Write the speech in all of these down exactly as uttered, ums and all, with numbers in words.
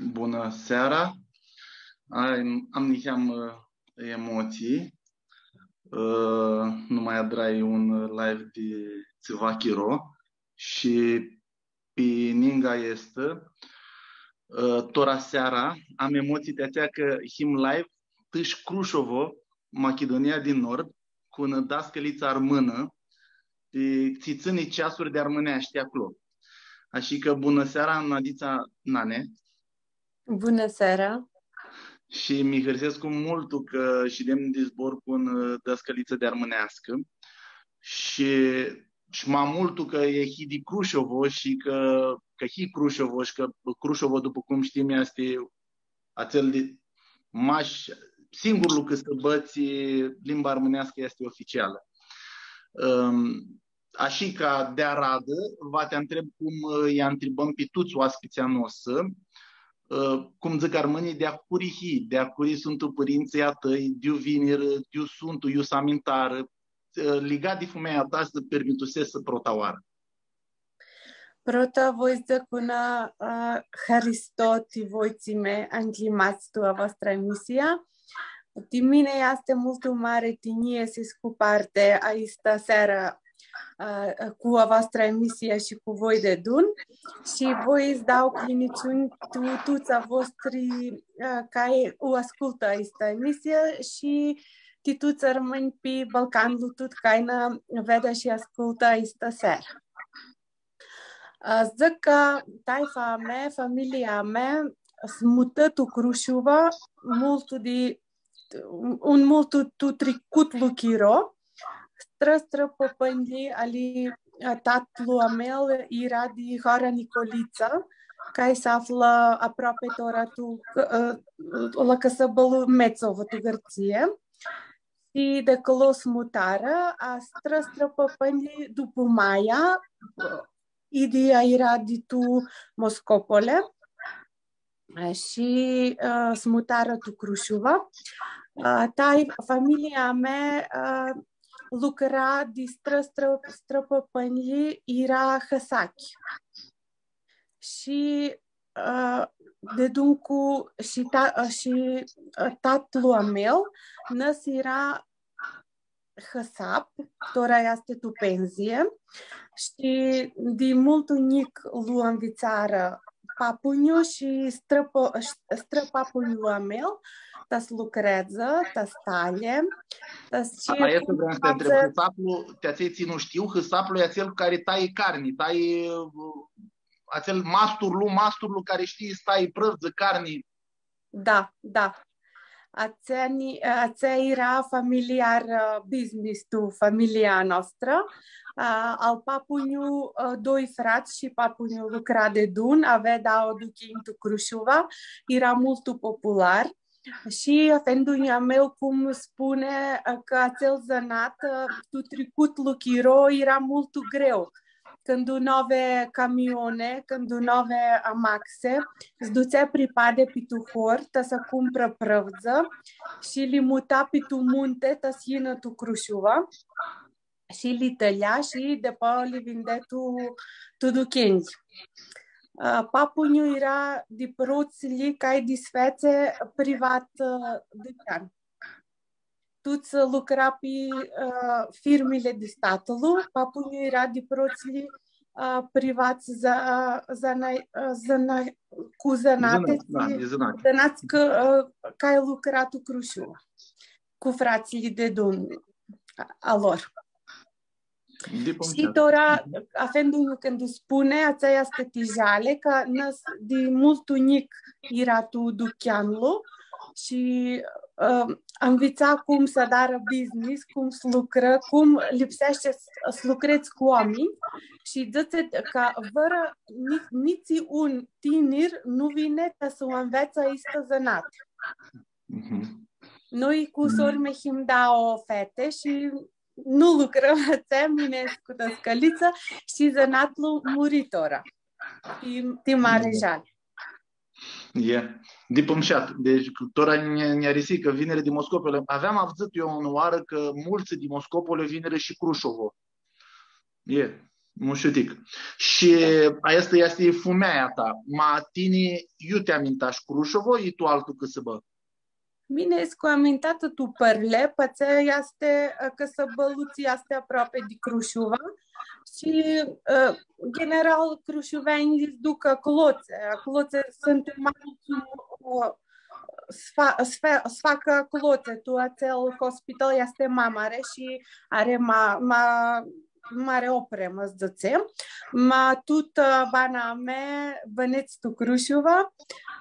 Bunã seara! Ai, am niheamã emotsii. Ã, nu ma adrai un live di tsiva chiro shi pi ninga aestã, ã, tora seara am emotsii ti atsea cã him live tãsh Crushovo, Machidunia di Nord, cu unã dascãlitsã armãnã, ti, tsi tsãni ceasuri di armãneashti aclo. Ashi cã bunã seara, Naditsa Nane. Bunã seara! Shi mi hãrsescu multu cã shidem di zbor cu unã, ã, dascãlitsã di armãneascã. Shi, shi ma multu cã e hii di Crushovo shi cã, cã hii Crushovo shi cã Crushovo, dupã cum shtim, easti atsel di mash singurlu cãsãbã tsi limba armãneascã easti oficialã. Ãm, ashi ca di aradã, va ti ntreb cum, ã, lj-ntribãm pi tuts oaspitslji a noshtri, ã, cum dzãc armãnjlji, di a curi hii, di a curi suntu pãrintsãlj a tãi, di iu vinirã, di iu suntu, iu s-amintarã, ã, ligat di fumealja ta, s-pirmitusescu prota oarã. Prota voi s-dzãc unã, ã, haristo ti voi tsi mi ncljimats tu a voastrã emisia. Ti mini easti multu mari tinjii s-escu parti aistã searã, ã, cu a voastrã emisia shi cu voi deadun. Shi voi s-dau cljinãciunj tu tuts a vostri, ã, cai u ascultã aistã emisia shi ti tuts armãnj pi Balcanlu tut cai nã vedã shi ascultã aistã searã. Ã, dzãc cã taifa a mea, familia a mea, s-mutã tu Crushuva, multu di, un multu tu tricutlu chiro, strã, strã pãpãnjlji ali, ã, tatlu a meu eara di hoara Nicolitsa, cai s-aflã aproapi tora tu, ã, la cãsãbãlu Metsovo, tu Gãrtsii. Shi di aclo s-mutarã, a strã, strã pãpãnjlji dupã maia, idyea eara di tu Moscopole, ã, shi, ã, s-mutarã tu Crushuva. Ã, tai, familia a mea, ã, lucra di strã, strã, strã pãpãnjlji, eara hãsachi. Shi, ã, deadun cu, shi ta-, ã, shi, ã, tatlu a meu, nãs eara hãsap, tora easti tu pensie, shi di multu njic lu nvitsarã papunju shi strã-, strãpapunjlu a meu, ta s-lucreadzã, ta s-talje, ta s-, aestã vream s-ti ntreb, hãsaplu, ti atselj tsi nu shtiu, hãsaplu e atsel cari tai carni, tai, ã, atsel masturlu, masturlu cari shtii s-tai prãvdzã, carni. Da, da. Atsea ni-, atsea eara familiar, ã, business tu familia a noastrã. Ã, al papunju, ã, doi frats shi papunju lucra deadun, avea dauã duchinj tu Crushuva, eara multu popular. Shi afendunju a meu cum spune, ã, cã atsel zãnat, ã, tu tricutlu chiro eara multu greu. Cãndu nu avea camione, cãndu nu avea amaxe, s-dutsea pripadi pi tu hori, ta s-acumprã prãvdzã shi li muta pi tu munti, ta s-yinã tu Crushuva. Shi li tãlja shi dupã li vindea tu, tu duchenj. Ã, papunju eara di protslji cai disfeatsi privat, ã, duchean. Tuts lucra pi, ã, firmili di statlu, papunju eara di protslji, ã, privats za-, zana-, ã, zana-, cu zãnati, zãnati, da, di zãnati. Zãnati cã, ã, cai lucra tu Crushuva, cu fratslji deadun a lor. Shi tora, afendunju cãndu spune, atsea easti ti jali, cã nãs di multu njic eara tu ducheanlu shi, ã, anvitsa cum s-adarã business, cum s-lucrã, cum lipseashti s-, s-lucredz cu oaminj shi dzãtsi cã vãrã ni-, nitsi un tinir nu vini ta s-u anveatsã aistã zãnati. Mhm. Noi cu sor-mea him dauã feti shi nu lucrãm atsea, mini escu dascãlitsã shi zãnatlu muri tora. Ti, ti mari jali. E. Dip mushat. Deci, tora nj-, nj-arisi cã vinirã di Moscopole. Aveam avdzãtã eu unã oarã cã multsã di Moscopole vinirã shi Crushovo. E. Mushutic. Shi aestã easti fumealja ta. Ma tini iu ti amintash, Crushovo, i tu altu cãsãbã? Mini escu amintatã tu Pãrlep, atsea easti, ã, cãsãbãlu tsi easti aproapi di Crushuva. Shi, ã, general, crushuveanjlji s-duc aclotse. Aclotse suntu ma multsã, ã, s-fa-, s-fa-, s-facã aclotse. Tu atsel hospital easti ma mari shi ari ma, ma mari opremã, s-dzãtsem. Ma tutã, ã, bana mea, bãnedz tu Crushuva.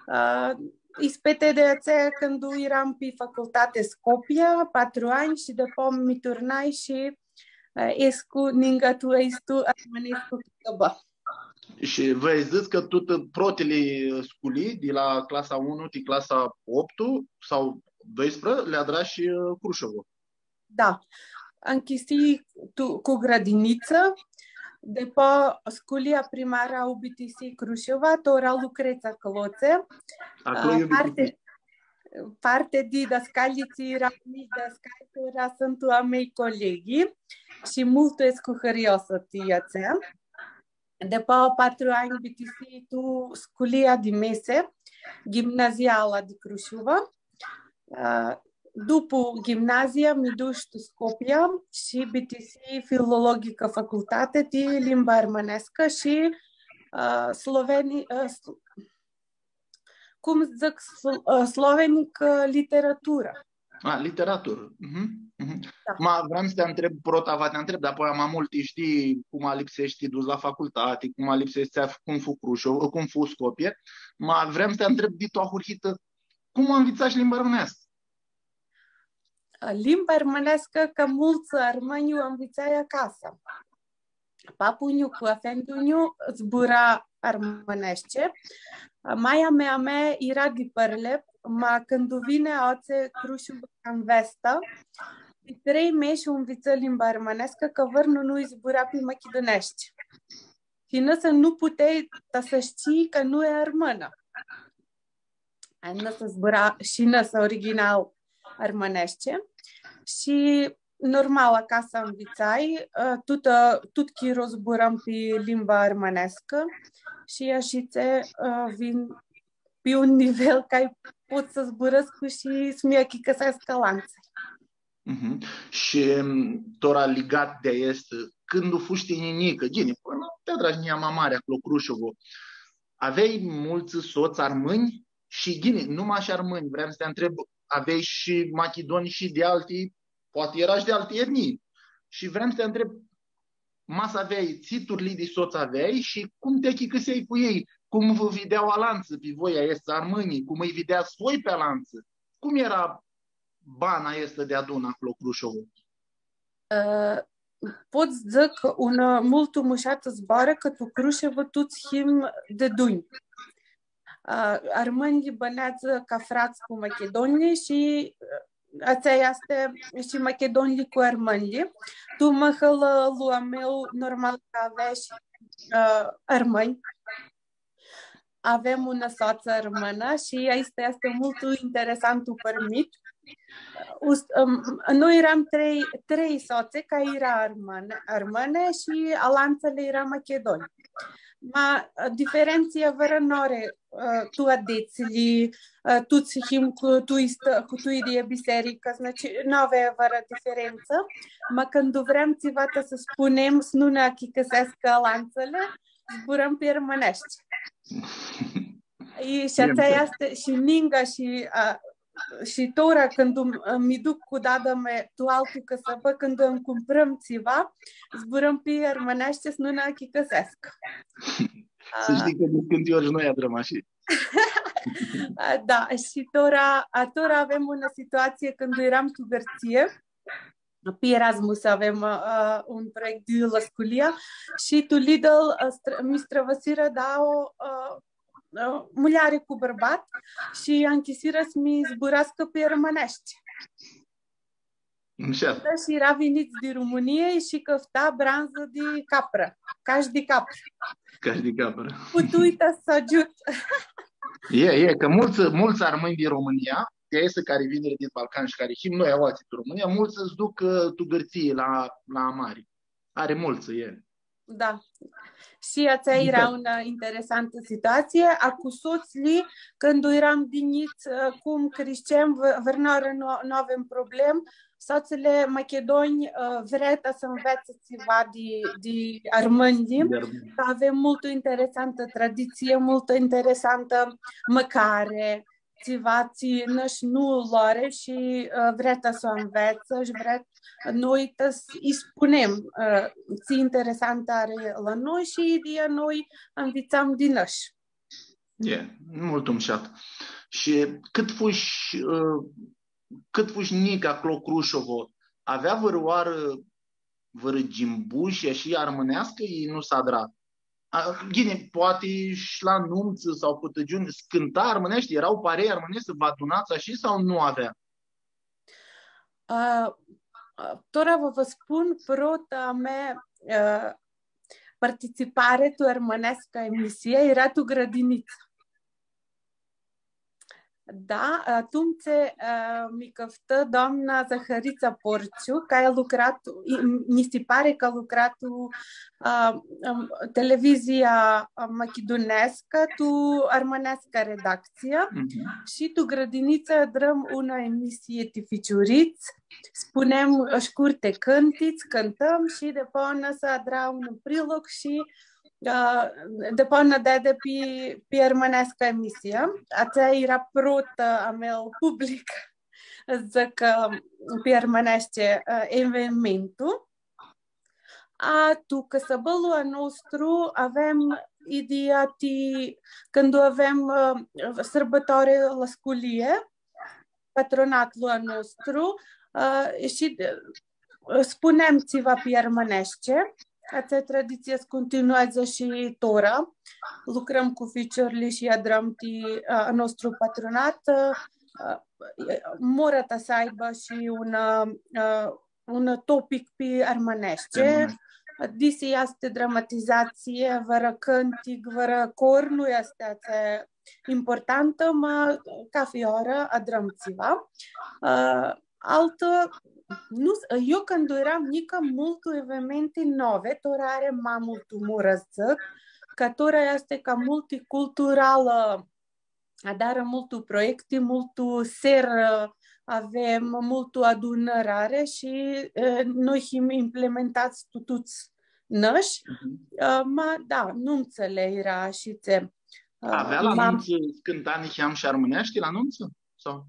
Ã, ispiti di atsea cãndu eram pi facultati Scopia, patru anj, shi dupã mi turnai shi, ã, escu ningã tu aestu armãnescu cãsãbã. Shi vrei s-dzãts cã tu protili sculii, di la clasa unu ti clasa optu sau doisprãdzatsi, li adrash, ã, Crushovo? Da. Nchisii tu, cu grãdinitsã, dupã sculia primarã u bitisii Crushuva, tora lucredz aclotse. Aclo. Ã, iu parti, bitisii. Parti di dascalji tsi eara njits dascalji, tora suntu a mei coleghi shi multu escu hãriosã ti atsea. Dupã patru anj bitisii tu sculia di mesi, ghimnaziala di Crushuva. Ã, dupu ghimnazia mi dush tu Scopia shi bitisii filologicã facultati di limba armãnescã shi, ã, sloveni-, ã, sl-, cum dzãc, sl-, ã, slovenicã literaturã. A, literaturã. Mhm, mhm. Da. Ma vream s-ti ntreb, prota va ti ntreb, dar apoi ma multu shtii cum lipseashti s-ti duts la facultati, cum lipseashti s-, cum fu Crusho-, cum fu Scopia. Ma vream s-ti ntreb di tu ahurhitã, cum anvitsash limba armãneascã? Limba armãneascã, ca multsã armãnj, u anvitsai acasã. Papu-nju cu afendi-nju zbura armãneashti. Maia mea, mea eara di Pãrlep, ma cãndu vini aoatsi Crushuva ca nveastã, di trei mesh u nvitsã limba armãneascã, cã vãrnu nu-lj zbura pi machiduneashti. Shi nãsã nu putei ta s-shtii cã nu e armãnã. Ai, nãsã zbura shi nãsã original armãneashti. Shi normal, acasã anvitsai, ã, tutã, tut chirolu zburãm pi limba armãneascã shi ashitsi, ã, vin pi un nivel cã pot s-zburãscu shi s-mi achicãseascã alantsã. Mhm. Shi, m, tora ligat di aestã, cãndu fushi njicã, ghini, pãnã ti adrash njia ma mari aclo Crushovo, aveai multsã sots armãnj? Shi ghini, nu mash armãnj, vream s-ti ntreb, aveai shi machidonj shi di alti, poati eara shi di alti etnii. Shi vream s-ti ntreb, ma s-aveai, tsi turlii di sots aveai shi cum ti achicãseai cu elj, cum vã videa alantsã pi voi, aeshti armãnj, cum lji videa voi pi alantsã, cum eara bana aestã deadun aclo Crushovo? Ã, pot s-dzãc unã multu mushatã zboarã, cã tu Crushovo tuts him di dunj. Ã, armãnjlji bãneadzã ca frats cu machidonjlji shi, ã, atsea easti shi machidonjlji cu armãnjlji. Tu mãhãlãlu a meu, normal cã avea shi, ã, armãnj. Avem unã soatsã armãnã shi aestã easti multu interesantu pãrmit. Us-, ãm, noi earam trei, trei soatsi cari eara armãnã, armãnã shi alantsãli eara machidonj. Ma, ã, diferentsi vãrã nu ari, ã, tu adetsli, ã, tuts him cu tu istã, cu tu idyiea bisearicã, znači, nu avea vãrã diferentsã. Ma cãndu vream tsiva ta s-spunem, s-nu nã achicãseascã alantsãli, zburãm pi armãneashti. E, shi atsea easti shi ninga shi, a, shi tora cãndu mi, mi duc cu dada mea tu altu cãsãbã, cãndu ãnj cumprãm tsiva, zburãm pi armãneashti s-nu nã achicãseascã. S-shtii cã di cãnti ori shi noi adrãm ashi. A, da, shi tora, a, tora avem unã situatsii cãndu earam tu Gãrtsii, pi Erasmus avem, ã, un proiect di la sculia shi tu Lidl, ã, str-, mi strãvãsirã dauã, ã, ã, muljari cu bãrbat shi anchisirã s-mi zburascã pi armãneashti. Ashi. Da, shi eara vinits di Romãnii shi cãfta brandzã di caprã, cash di caprã. Cash di caprã. Putui ta s-agiut. E, e, cã multsã, multsã armãnj di Romãnia, di aeshti cari vinirã di Balcan shi cari him noi aoatsi tu Romãnia, multsã s-duc, ã, tu Gãrtsii la, la amari. Ari multsã, e. Da. Shi atsea eara unã interesantã situatsii. Cu sotsli, cãndu earam di njits, cum criscem, vãrnãoarã nu, nu avem problem. Sotsli machidonj vrea ta s-anveatsã tsiva di, di armãnj. Di armãnj. Avem multu interesantã traditsii, multu interesantã mãcari, tsiva tsi nãsh nu lu ari shi vrea ta s-u anveatsã shi vrea noi ta s-lji spunem tsi interesantã ari la noi shi di ea noi anvitsam di nãsh. E, multu mushat. Shi cãt fush, cãt fush njicã aclo Crushovo, avea vãrãoarã vãrã gimbushi shi armãneascã, i nu s-adra? Ghini, poati shi la numtsã sau pãtãgiuni s-cãnta armãneashti, eara parei armãneshti, vã adunats shi sau nu avea? Tora va vã spun, prota mea participari tu armãneascã emisii eara tu grãdinitsã. Da, atumtsea mi cãftã doamna Zahãritsa Porciu, cã ea lucra tu, nji si pari cã lucra tu televizia machiduneascã, tu armãneascã redactsia, shi tu grãdinitsã adrãm unã emisii ti ficiurits, spunem shcurti cãntits, cãntãm shi dupã atsea s-adra un prilog shi dupã atsea deadi pi, pi armãneascã emisii. Atsea eara prota a mea public, dzãc, pi armãneashti evenimentu. A tu cãsãbãlu a nostru avem ideea ti, cãndu avem sãrbãtoari la sculii, patronatlu a nostru, shi spunem tsiva pi armãneashti. Atsea traditsii s-continueadzã shi tora. Lucrãm cu ficiorlji shi adrãm ti a nostru patronat. Mora ta s-aibã shi un, un topic pi armãneashti. Disi easti dramatizatsii, vãrã cãntic, vãrã cor, nu easti atsea importantã, ma cafi oarã adrãm tsiva. Altã, nu, eu cãndu earam njicã, multu evenimenti novi, tora ari ma multu mora s-dzãc, cã tora easti ca multiculturalã, adarã multu proiecti, multu serã avem, multu adunãri ari shi noi him implementats tu tuts nãsh, ma da, numtsãli eara shi tsi. Avea la numtsã s-cãnta niheam shi armãneashti la numtsã? Sau?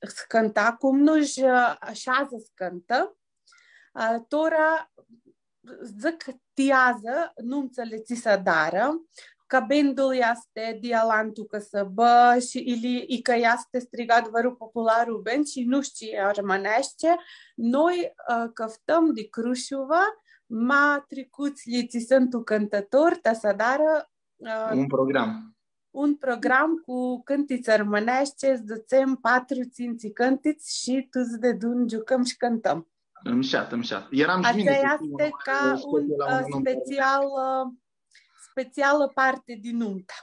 S-cãnta cum nu sh-, sh-adzã s-cãntã. Tora, dzãc, ti adzã, numtsãli tsi s-adarã, cã bandul easti di alantu cãsãbã shi ili, icã easti strigat vãrã popularu band shi nu shtii armãneashti, noi cãftãm di Crushuva ma tricutslji tsi suntu cãntãtori, ta s-adarã un program. Un program cu cãntits armãneashti, s-dutsem patru, tsintsi cãntits shi tuts deadun giucãm shi cãntãm. Mushat, mushat. Earam shi mini. Atsea easti ca un special, specialã parti di numtã.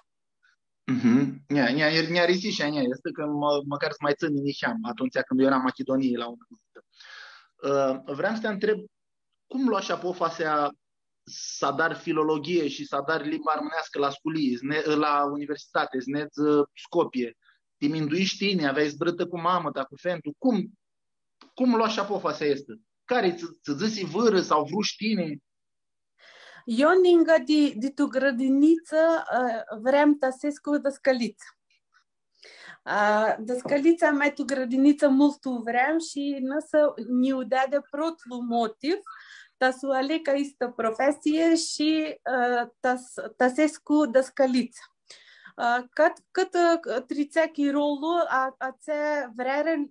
Mhm. Nj-arisi shi a njia, easti cã mãcar s-ma tsãn niheam, atumtsea cãndu earam Machidunii la unã numtã. Vream s-ti ntreb, cum loashi apofasea s-adari filologhii shi s-adari limba armãneascã la sculii, s-ne-, la universitati, s-nedz Scopie? Ti minduishi tini, aveai zburãtã cu mamã ta, cu feantu, cum, cum loashi apofasea aestã? Cari tsã, tsã dzãsi vãrã sau vrushi tini? Eu ningã di, di tu grãdinitsã, vream ta s-escu dãscãlitsã. Dãscãlitsa mea tu grãdinitsã multu vream shi nãsã nji u deadi protlu motiv ta s-u aleg aistã profesii shi ta s-, ta s-escu dãscãlitsã. Cãt, cãt tritsea chirolu, atsea vreari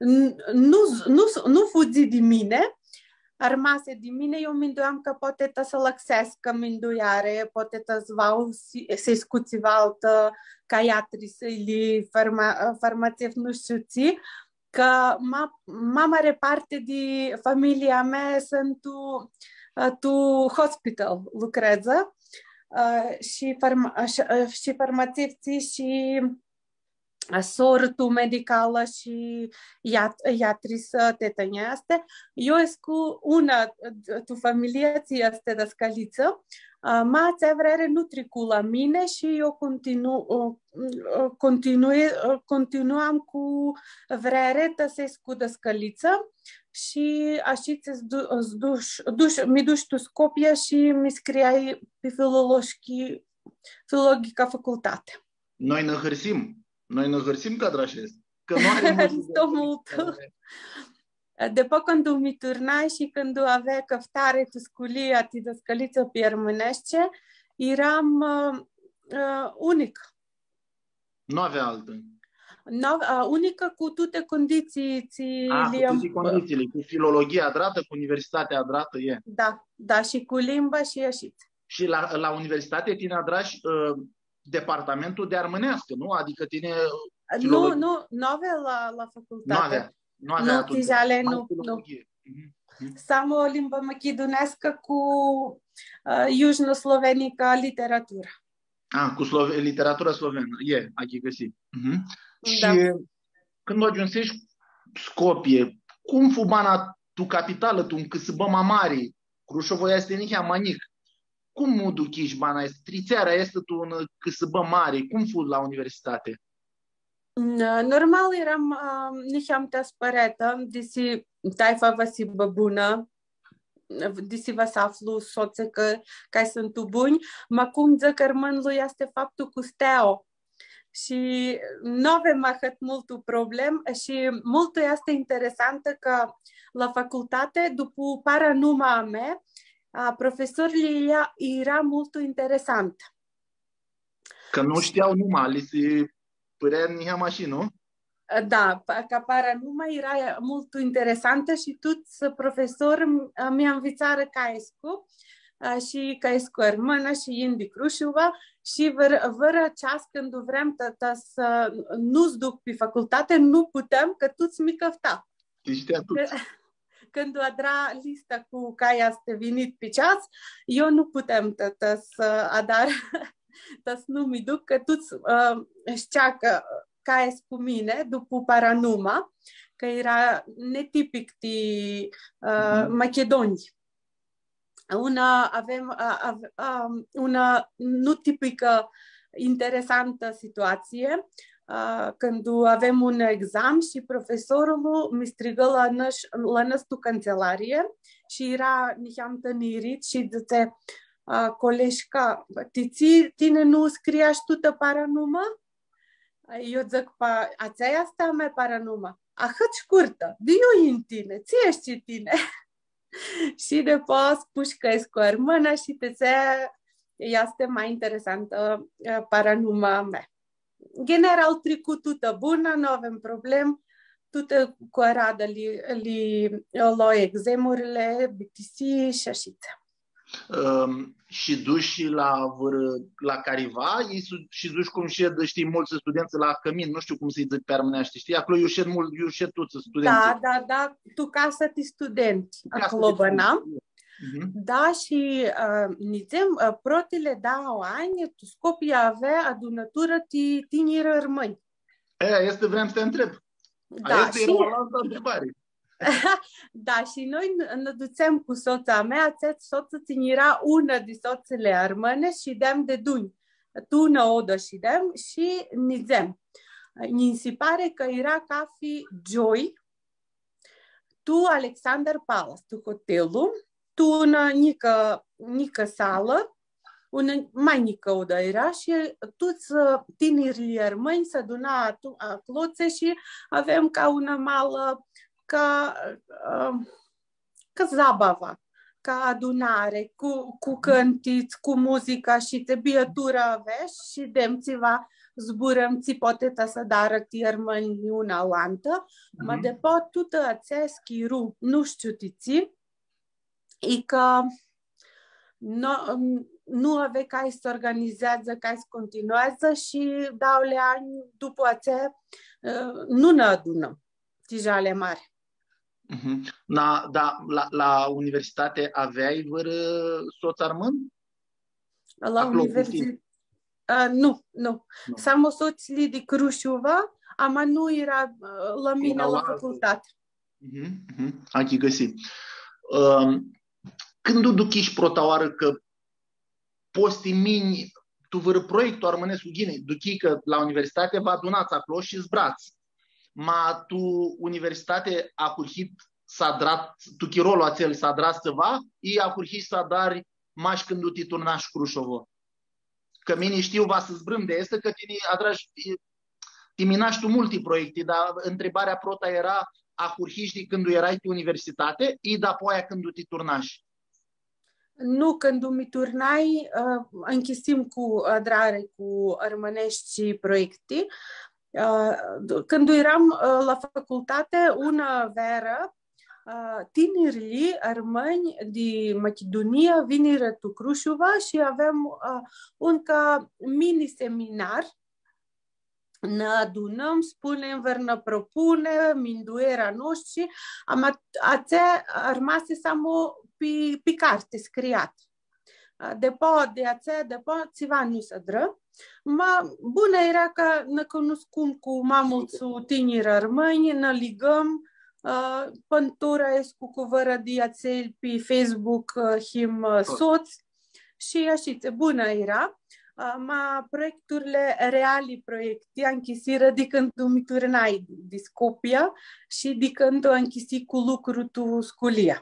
nu, nu, nu fudzi di mini, armasi di mini, eu minduiam cã poati ta s-alãxescu mindueari, poati ta s-va s-escu tsiva altã, ca iatri, sãli, farma-, farmatseft, nu shtiu tsi, cã ma-, ma mari parti di familia mea suntu tu, tu hospital lucreadzã, shi farma-, shi, shi farmatsefti shi a, sorã tu medicalã shi iat-, iatrisã, tetã-nja easti. Io escu unã, ã, tu familia tsi easti dãscãlitsã, ã, ma atsea vreari nu tricu la mini shi io continu-, ã, ã, continui-, ã, continuam cu vreari ta s-escu dãscãlitsã shi ashitsi s-du-, s-dush-, dush-, mi dush tu Scopia shi mi scriai pi filologi-, filologica facultati. Noi nã hãrsim. Noi nã hãrsim cã adrash aestã. Cã nu ari multu. Haristo multu. Dupã cãndu mi turnai shi cãndu avea cãftari tu sculia ti dãscãlitsã pi armãneashti, eram, ã, ã, unicã. Nu avea altã. Nu avea, ã, unicã cu tuti conditsii tsi... A, cu tuti conditsiili, cu filologia adratã, cu universitatea adratã, e. Da, da, shi cu limba shi ashitsi. Shi la, la universitati tini adrash, ã, departamentul di armãneascã, nu? Adicã tini, ã, nu, filologie. Nu, nu avea la, la facultati. Nu avea, nu avea atumtsea. Ti dzãli, nu, nu. Filologie. Mhm, mhm. Samo limba machiduneascã cu, ã, iujno-slovenica literaturã. A, cu slove-, literatura slovenã. E, achicãsii. Mhm. Da. Shi cãndu agiumseshi Scopia, cum fu bana tu capitalã, tu un cãsãbã ma mari? Crushovo easti niheamã ma njic. Cum u duchishi bana aestã? Tritsearea aestã tu un cãsãbã mari, cum fu la universitati? N-, normal, eram, ã, niheamã ti aspãretã, desi taifa va s-hibã bunã, desi va s-aflu sotsi cã, cã suntu bunj, ma cum dzãc, armãnlu easti faptu cu steo. Shi nu avem ahãt multu problem shi multu easti interesantã cã la facultati, dupu paranuma a mea, a, profesorlji eara multu interesanti. Cã nu shtia numa, li si pãrea niheamã ashi, nu? Da, pa-, ca paranuma eara multu interesantã shi tuts profesori, ã, mi anvitsarã cã escu, ã, shi cã escu armãnã shi yin di Crushuva shi vãr-, vãrã ceas cãndu vream ta, ta s-, nu s-duc pi facultati, nu puteam, cã tuts mi cãfta. Ti shtia tuts. Cãndu adra lista cu cai easti vinit pi ceas, eu nu puteam ta, ta s-adar, ta s-nu mi duc, cã tuts, ã, shtea cã, cai escu mini, dupu paranuma, cã eara netipic ti, ã, machidonj. Unã avem, ã, av-, ã, unã nu tipicã, interesantã situatsii, ã, cãndu avem un exam shi profesorlu mi strigã la nãs-, la nãs tu cancelarie shi eara niheamã tãnãrit shi dzãtsi, ã, „Coleshca, ti tsi, tini nu scriash tutã paranuma?” Eu dzãc, „Pa, atsea easti a mea paranuma.” „Ahãt shcurtã, di iu yin tini, tsi eshti tini?” Shi dupã spush cã escu armãnã shi ti atsea easti ma interesantã, ã, paranuma a mea. General, tricu tutã bunã, nu avem problem, tutã cu aradã li, li, ã, loi exemurli, bitisii shi ashitsi. Ãm, shidushi la vãrã, la cariva, i su-, shidushi cum shed, shtii, multsã studentsã la cãmin, nu shtiu cum s-dzãc pi armãneashti, shtii? Aclo iu shed multu, iu shed tuts studentsã. Da, da, da, tu casã ti studentsã, tu casã ti studentsã, aclo bãnam. Mhm. Da, shi, ã, nidzem, ã, protili dauã anj, tu Scopia avea adunãturã ti tiniri armãnj. E, aestã vream s-ti ntreb. Da, aestã eara alantã ntribari. Da, shi noi n-, nã dutsem cu sotsa a mea, atsea sotsã tsi eara unã di sotsili armãni, shideam deadun. Tu unã odã shideam shi nidzem. Nji si pari cã eara cafi gioi, tu Alexander Palace, tu hotelu, tu unã njicã, njicã salã, unã ma njicã odã eara shi tuts, ã, tinirlji armãnj s-aduna atu-, aclotsi shi aveam ca unã malã, ca, ã, ca zabava, ca adunari, cu, cu cãntits, cu muzica shi ti biaturã avea shi dem tsiva, zburãm tsi poati ta s-adarã ti armãnj unã alantã, ma dupã tutã atsea s-chiru, nu shtiu ti tsi, i cã nu, nu avea cai s-organizeadzã, cai s-continueadzã shi dauãli anj dupã atsea, ã, nu nã adunãm ti Jali Mari. Mhm. Na, da, la, la universitati aveai vãrã sots armãn? La universi-, ã, nu, nu. Nu. Samo sotsli di Crushuva, ama nu eara, ã, la mini la facultati. Mhm, mhm. Achicãsii. Ãm, cãndu u duchishi prota oarã cã pots s-minj tu vãrã proiectu armãnescu, ghini, duchii cã la universitati vã adunats aclo shi zburats. Ma tu universitati ahurhit s-adrat, tu chirolu atsel s-adrat tsiva, i ahurhishi s-adari mash cãndu ti turnashi Crushovo. Cã mini shtiu, va s-zburãm di aestã, cã tini adrash, ti minash tu multi proiecti, dar ntribarea prota eara, ahurhishi di cãndu earai tu universitati, i dapoaia cãndu ti turnashi? Nu, cãndu mi turnai, ã, nchisim cu adrari cu armãneshti proiecti. Ã, cãndu earam, ã, la facultati, unã vearã, ã, tinirlji armãnj di Machidunia vinirã tu Crushuva shi aveam, ã, un ca mini seminar, nã adunãm, spunem vãrnã propuneri, mindueri a noshtri, ama atsea armasi samo pi, pi carti scriat. Ã, depo di atsea, depo tsiva nu s-adrã. Ma bunã eara cã nã cunuscum cu ma multsã tiniri armãnj, nã ligãm, ã, pãn tora escu cu vãrã di atselj pi Facebook, ã, him, ã, sots. Shi ashitsi, bunã eara, ã, ma proiecturli reali, proiecti, anchisirã di cãndu mi turnai di, di Scopia shi di cãndu anchisii cu lucru tu sculia.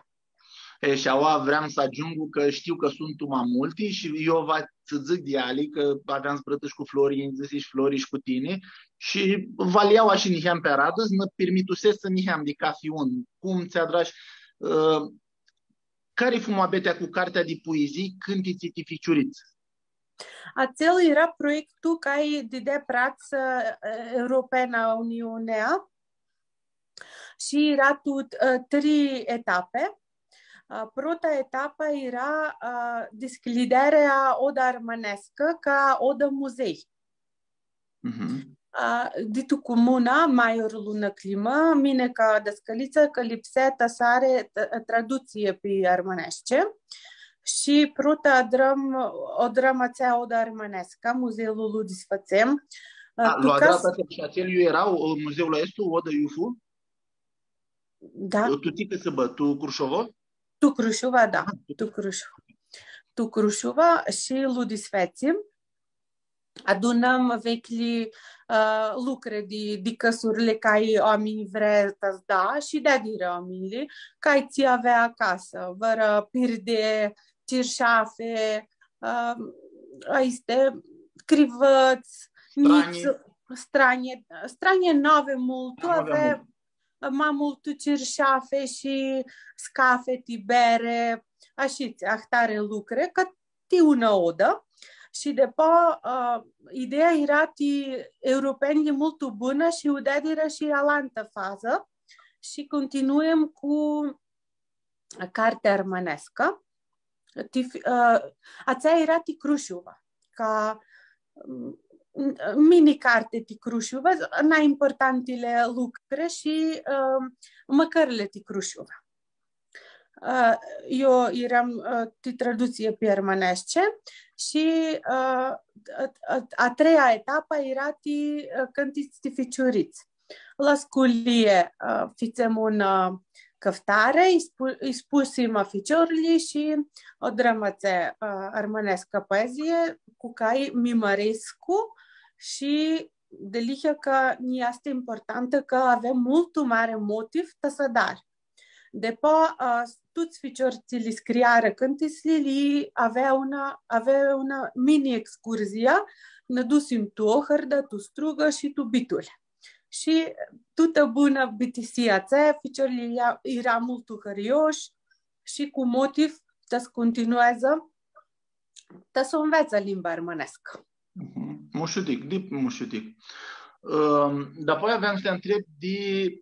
E, shi aua vream s-agiungu cã shtiu cã suntu ma multi shi eu va tsã dzãc di eali, cã aveam zburãtã shi cu Flori, nj-dzãsi shi Flori shi cu tini, shi va li ljau ashi niheam pi aradã, s-nã pirmitusescu niheam di cafi un, cum tsi adrash, ã, cari fu muabetea cu cartea di puizii Cãntitsi ti ficiurits? Atsel eara proiectu cai didea prats, ã, Europeana Uniunea shi eara tu, ã, tri etapi. Ã, prota etapã eara, ã, dishcljidearea Oda Armãneascã ca odã muzei. Mhm. Ã, di tu cumuna, Maiorlu nã cljimã, mini ca dascãlitsã, cã lipsea ta s-ari t-, traductsii pi armãneashti. Shi prota adrãm, u adrãm atsea Oda Armãneascã, muzeulu lu disfãtsem. Ã, a, tu lu adrat atsel shi atsel iu eara, ã, muzeulu aestu, Oda iu fu? Da. Tu tsi cãsãbã, tu Crushovo? Tu Crushuva, da. Aha, tu Tu Crushuva. Tu Crushuva shi lu disfãtsim. Adunãm veclji, ã, lucri di, di cãsurli cai oaminj vrea ta s-da shi deadirã oaminjlji, cai tsi avea acasã, vãrã pirdi, cirșafe, ã, aesti, crivãts, stranji. Njits, stranji, stranji nu avea multu, nu avea multu. Avea ma multu cirșafe shi scafe ti bere, ashitsi, ahtari lucri, cã ti unã odã. Shi depo, ã, ideea eara ti europenjlji multu bunã shi u deadirã shi alantã fazã. Shi continuãm cu cartea armãneascã. Ti fi-, ã, atsea eara ti Crushuva, ca, m-, mini carti ti Crushuva, nai importantili lucri shi, ã, mãcãrli ti Crushuva. Ã, eu earam, ã, ti traductsii pi armãneashti shi, ã, a, a, a treia etapã eara ti, ã, Cãntitsi ti ficiurits. La sculii, ã, fitsem un, ã, cãftari, lji spu-, lji spusim a ficiorlji shi u adrãm atsea, ã, armãneascã poezii, cu cai mi mãrescu shi dealihea cã nj-easti importantã cã avea multu mari motiv ta s-adar. Depo, ã, tuts ficiorlji tsi li scriarã cãntitsli, li avea unã, avea unã mini excurzia, nã dusim tu Ohãrda, tu Strugã shi tu Bituli. Shi tutã bunã bitisea atsea, ficiorlji eara, eara multu hãrioshi shi cu motiv ta s-continueadzã, ta s-u nveatsã limba armãneascã. Mhm. Mushutic, dip mushutic. Ãm, dapoaia aveam s-ti ntreb di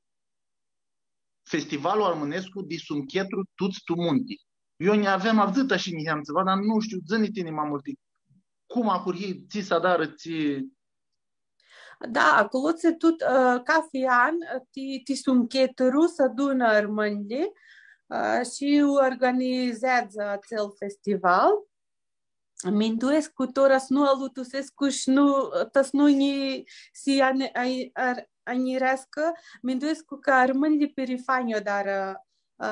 festivalul armãnescu di Sumchetru, Tuts tu munti. Eu nj-aveam avdzãtã shi niheam tsiva, dar nu shtiu, dzã-nji tini ma multi. Cum ahurhi, tsi s-adarã, tsi Da, aclotsi tut, ã, cafi an, ã, ti, ti Sumchetru s-adunã armãnjlji, ã, shi u organizeadzã atsel festival. Minduescu tora s-nu alutusescu shi nu, ta s-nu nji si ane-, ai-, ar-, anjireascã, minduescu cã armãnjlji pirifanj u adarã, ã,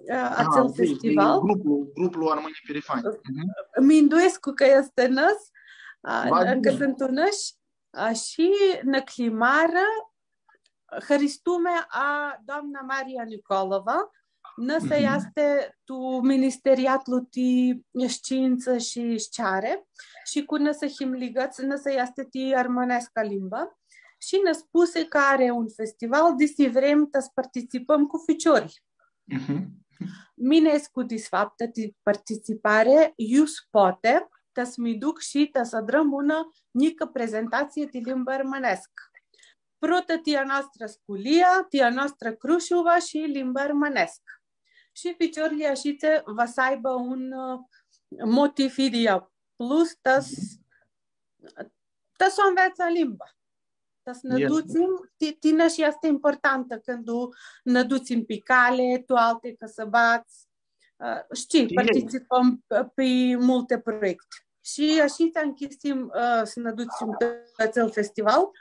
ã, atsel festival. Gruplu, gruplu Armãnjlji Pirifanj. Minduescu cã easti nãs, ã, ãncã suntu nãsh, ã, shi nã climarã, hãristumea a doamna Maria Nicolova, nãsã easti tu Ministeriatlu ti Shtiintsã shi Sceari, shi cu nãsã him ligãts, nãsã easti ti armãneasca limbã, shi nã spusi cã ari un festival, desi vrem ta s-participãm cu ficiorlji. Mini escu disfaptã ti participari, iu s-poati, ta s-mi duc shi ta s-adrãm unã njicã prezentatsii ti limba armãneascã. Prota ti a noastrã sculia, ti a noastrã Crushuva shi limba armãneascã. Shi ficiorlji ashitsi va s-aibã un, ã, motiv idyea plus ta s-, ta s-u anveatsã limba. Ta s-nã dutsim, ti-, tinã shi easti importantã cãndu nã dutsim pi cali, tu alti cãsãbadz, ã, shtii, participãm pi, pi multi proiecti. Shi ashitsi nchisim, ã, s-nã dutsim tu atsel festival.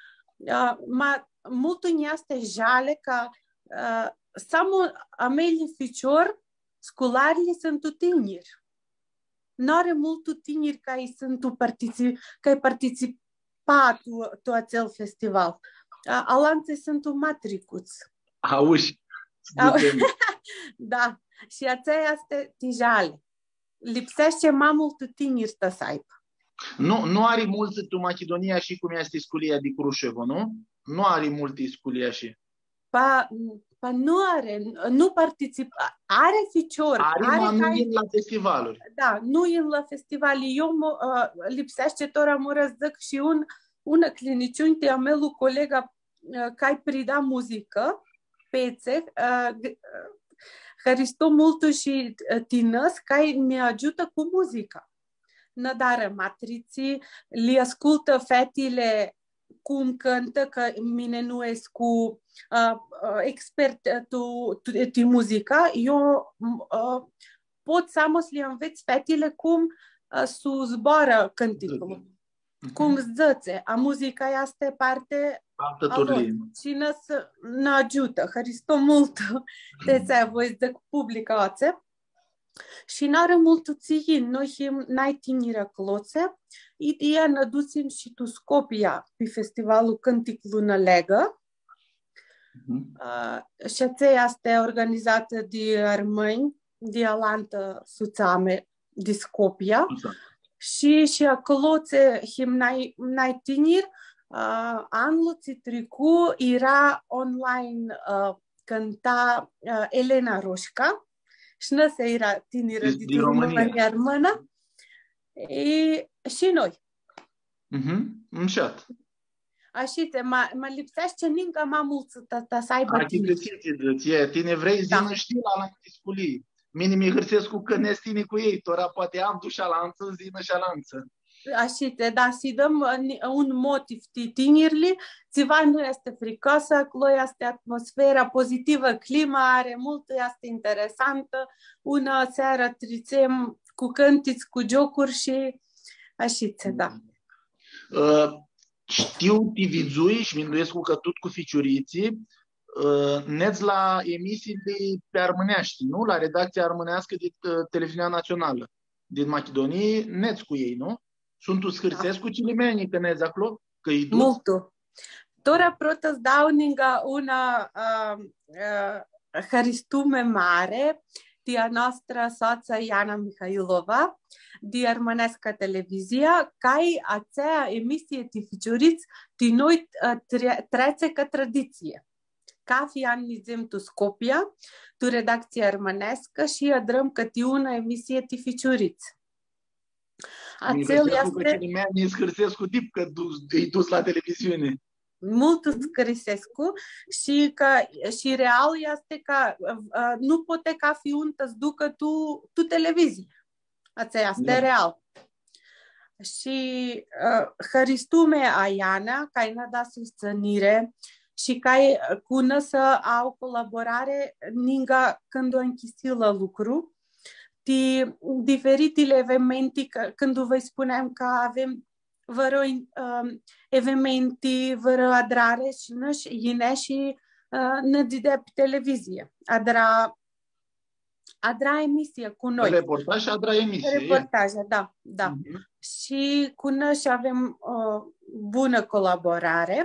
Ã, ma multu nj-easti jali cã, ã, samu a meilji ficiori, scularlji suntu tiniri. Nu ari multu tiniri cari suntu partici-, cari participa tu, tu atsel festival. A, alantsã suntu ma tricuts. Aushi. A, da. Shi atsea easti ti jali. Lipseashti ma multu tiniri ta s-aibã. Nu, nu ari multsã tu Machidunia shi cum easti sculia di Crushevo, nu? Nu ari multi sculii shi. Pa, pa nu ari, nu participã, ari ficiori, ari, ma nu yin la festivaluri. Da, nu yin la festivali. Eu mo-, ã, lipseashti tora mora s-dzãc shi un, unã cliniciunj ti a melu colega, ã, cari prida muzicã, petsi, ã, g-, ã, haristo multu shi, ã, ti nãs, cari nã agiutã cu muzica. Nã adarã matritsi, li ascultã fetili cum cãntã, cã mini nu escu, ã, ã, expert, ã, tu, tu, ti muzica, eu, ã, pot samu s-li anvets fetili cum, ã, s-zboarã cãnticlu. Cum s-dzãtsi, a muzica easti parti a lor. Shi nã s-, nã agiutã, haristo multu. Ti atsea voi s-dzãc public aoatsi. Shi nu ari multu tsi yin, noi him nai tiniri aclotsi, i, i nã dutsim shi tu Scopia, pi festivalul Cãnticlu nã leagã. Ã, shi atsea easti organizatã di armãnj, di alantã sutsami di Scopia. Shi, shi aclotsi him nai, nai tiniri, ã, anlu tsi tricu eara online, ã, cãnta, ã, Elena Roshca, shi nãsã eara tinirã di, di Romãnia, armãnã. E, shi noi. Mhm, mushat. Ashitsi, ma, ma lipseashti ninga ma multsã ta, ta s-aibã tiniri. Achicãsits, dzãts, e, tini vrei s-yinã shi la alanti sculii. Mini mi hãrsescu cã nets tini cu elj, tora poati am dush alantsã, s-yinã shi alantsã. Ashitsi, da, s-lji dãm, ã, ni-, un motiv ti tinirlji, tsiva nu easti fricasã, aclo easti atmosfera pozitivã, clima ari multu, easti interesantã, unã searã tritsem cu cãntits, cu giocuri shi ashitsi, da. Ã, shtiu, ti vidzui shi minduescu cã tut cu ficiuritslji, ã, nets la emisiili pi armãneashti, nu? La redactsia armãneascã di, ã, Televiziunea Națională din Machidonie, nets cu elj, nu? Suntu s-hãrsescu cilimeanjlji cã nets aclo? Cã lji duts? Multu. Tora prota s-dau ninga unã, ã, ã, haristume mari ti a noastrã soatsã Iana Mihailova, di Armãneasca Televizia, cai atsea emisii ti ficiurits, ti noi, ã, tre-, treatsi ca traditsie. Cafi an nidzem tu Scopia, tu redactsia armãneascã shi adrãm cãti unã emisii ti ficiurits. Atsel easti... Nji s-hãrsescu dip cã du-, lji duts la televiziuni. Multu s-hãrsescu shi cã, shi real easti cã, ã, nu poati cafi un ta s-ducã tu, tu televizii. Atsea easti real. Shi, ã, haristume a Iana, cai nã da sustsãniri shi cai, ã, cu nãsã au colaborari ninga cãndu nchisim la lucru, ti diferitili evenimenti, cã, cãndu vã spuneam cã avem vãrã, ãm, evenimenti, vãrã adrari shi nã, shi yinea shi, ã, nã didea pi televizii. Adra, adra emisii cu noi. Reportaj shi adra emisii, e. Reportaje, da, da. Mhm. Shi cu noi shi avem, ã, bunã colaborari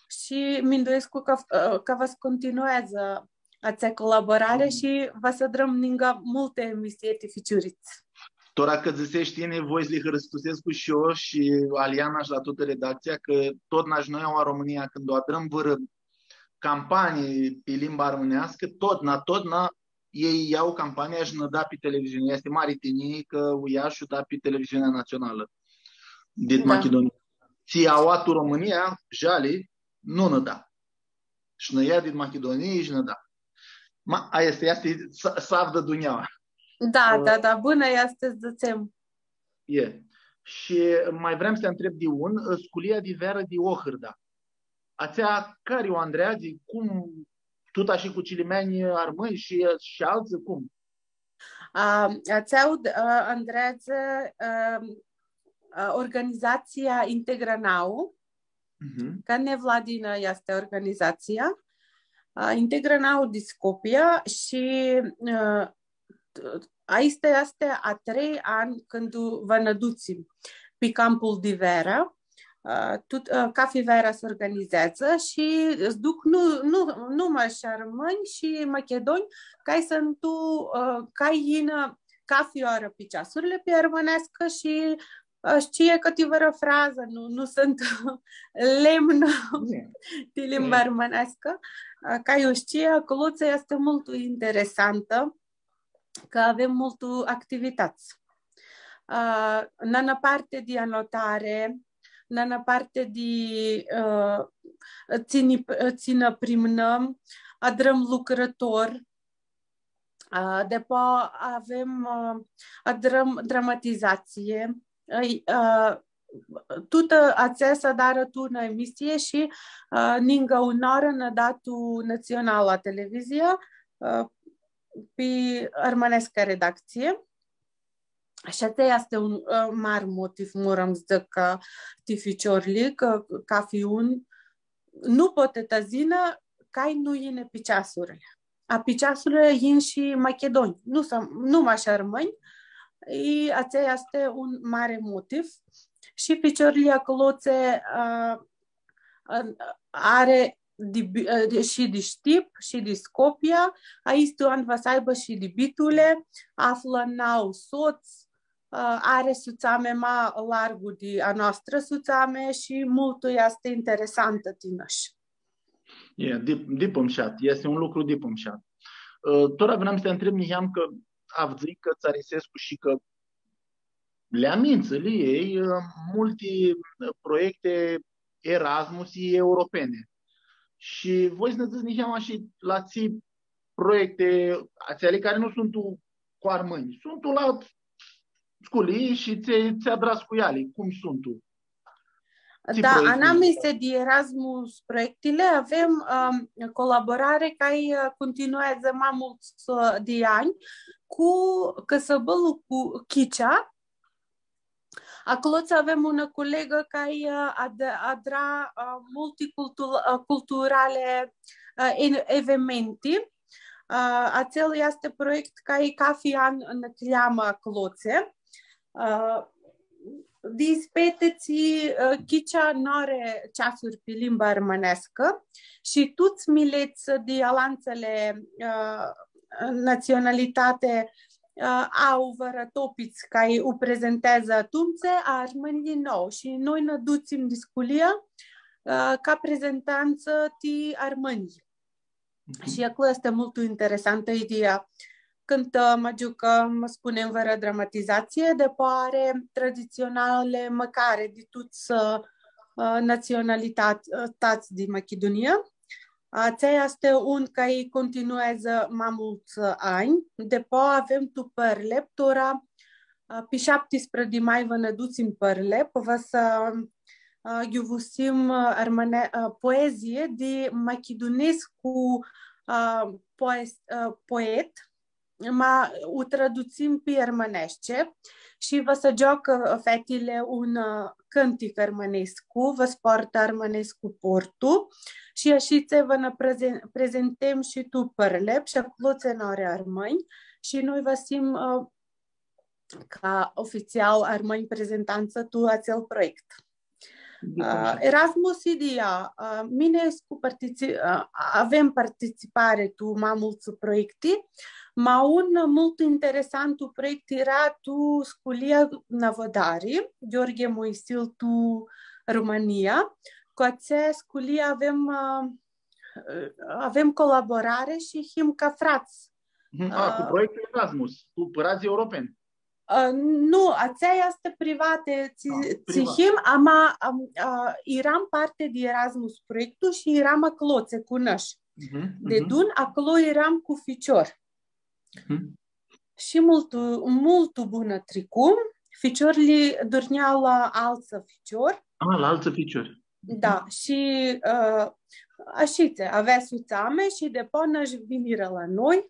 shi minduescu cã, ã, cã va s-continueadzã atsea colaborari, mhm, shi va s-adrãm ninga multi emisii ti ficiurits. Tora cã dzãsesh tini, voi s-li hãristusescu shi eu shi Aliana shi la tutã redactsia, cã totna shi noi aua Romãnia, cãndu adrãm vãrã campanii pi limba armãneascã, totna, totna, elj ljau campania shi nã da pi televiziuni. Easti mari tinjii cã u ljau shi u da pi televiziunea natsionalã dit, da, Machidunia. Tsi aua tu Romãnia, jali, nu nã da. Shi nã ljau dit Machidunii shi nã da. Ma, aestã easti, easti s-, s-avdã dunjaua. Da, ã, da, da, bunã easti, dzãtsem. E. Shi ma vream s-ti ntreb di un, ã, sculia di vearã di Ohãrda. Atsea cari u andreadzi, cum, tut ashi cu cilimeanj armãnj shi, shi altsã, cum? A, atsea u, ã, andreadzã, ã, ã, organizatsia Integra Nau, mhm, cã nevladinã easti organizatsia, ã, Integra Nau di Scopia shi, ã, aestã easti a trei anj cãndu va nã dutsim pi campul di vearã, ã, tut, ã, cafi vearã s-organizeadzã shi s-duc nu, nu, nu mash armãnj shi machidunj, cai suntu, ã, cai yinã cafi oarã pi ceasurli pi armãneascã shi, ã, shtie cãti vãrã frazã, nu, nu suntu lemnu, ie, ti limba, ie, armãneascã, ã, cai u shtii, aclotsi easti multu interesantã, cã avem multu activitãts. Ã, nã, nã parti di anotari, nã, nã parti di, ã, tsi nã, tsi nã primnãm, adrãm lucrãtori, ã, depo avem, ã, adrãm dramatizatsie, ã, tutã atsea s-adarã tu unã emisii shi, ã, ninga unã oarã nã da tu Natsionala Televizia, ã, pi armãneascã redactsii. Shi atsea easti un, ã, mari motiv, moram s-dzãc, cã ti ficiorlji, cã, cafi un nu poati ta s-yinã, cai nu yini pi ceasurli. A pi ceasurli yin shi machidunj, nu s-, nu mash armãnj, i atsea easti un mari motiv. Shi ficiorlji aclotsi, ã, ã, ari di bi-, ã, di, shi di Shtip, shi di Scopia, aestu an va s-aibã shi di Bituli, aflã nau sots, ã, ari sutsami ma largu di a noastrã sutsami shi multu easti interesantã ti nãsh. E, dip-, dip mushat, easti un lucru dip mushat. Ã, tora vream s-ti ntreb, niheam, cã avdzãi cã tsã arisescu shi cã li amintsã, li ljai, ã, multi, ã, proiecti Erasmus i europene. Shi voi s-nã dzãts niheamã shi la tsi proiecti, atseali cari nu suntu cu armãnj, suntu la sculii shi tsi, tsi adrat cu eali, cum suntu? Tsi, da, proiecti? Anamisi di Erasmus proiectili avem, ãm, colaborari cari, ã, continueadzã ma multsã, ã, di anj cu cãsãbãlu cu Chicea. Aclotsi avem unã colegã cari, ã, ad-, adra, ã, multicultu-, ã, culturali, ã, en-, evenimenti. Ã, atsel easti proiect cari cafi an nã cljamã aclotsi. Ã, di ispiti tsi, ã, Chicea nu ari ceasuri pi limba armãneascã shi tuts milets di alantsãli, ã, natsionalitati, ã, au vãrã topits cari u prezenteadzã atumtsea, a armãnjlji nu. Shi noi nã dutsim di sculia, ã, ca prezentantsã ti armãnj. Mhm. Shi aclo easti multu interesantã ideea. Cãntãm, agiucãm, spunem vãrã dramatizatsii, depo ari traditsionali mãcari di tuts, ã, ã, natsionalitati, ã, tats di Machidunia. Atsea easti un cari continueadzã ma multsã, ã, anj. Depo avem tu Pãrlep, tora, ã, pi shaptisprã di mai va nã dutsim Pãrlep, va s-, ã, ghiuvusim, ã, armãne-, ã, poezii di machidunescu, ã, poes-, ã, poet, ma u tradutsim pi armãneashti shi va s-agioacã fetili un, ã, cãntic armãnescu, va s-poartã armãnescu portu shi ashitsi va nã prezen-, prezentem shi tu Pãrlep shi aclo tsi nu ari armãnj shi noi va s-him, ã, ca ofitsial armãnj prezentantsã tu atsel proiect. Ã, Erasmus Idea, ã, mini escu partici-, ã, avem participari tu ma multsã proiecti, ma un multu interesantu proiect eara tu sculia Nãvodari, Gheorghe Moisil tu Romãnia. Cu atsea sculia avem, ã, avem colaborari shi him ca frats. Mhm. A, cu proiectul Erasmus, cu pãradz europeni. Ã, nu, atsea easti privati, tsi, tsi him, ama, am, ã, eram parti di Erasmus proiectul shi eram aclo, tsi cunosh. Mhm, mhm. Deadun, aclo eram cu ficiori. Mhm. Shi multu, multu bunã tricum. Ficiorlji durnjau la altsã ficiori. A, la altsã ficiori. Da, shi, ã, ashitsi, avea sutsami shi deapoa nã vinirã la noi.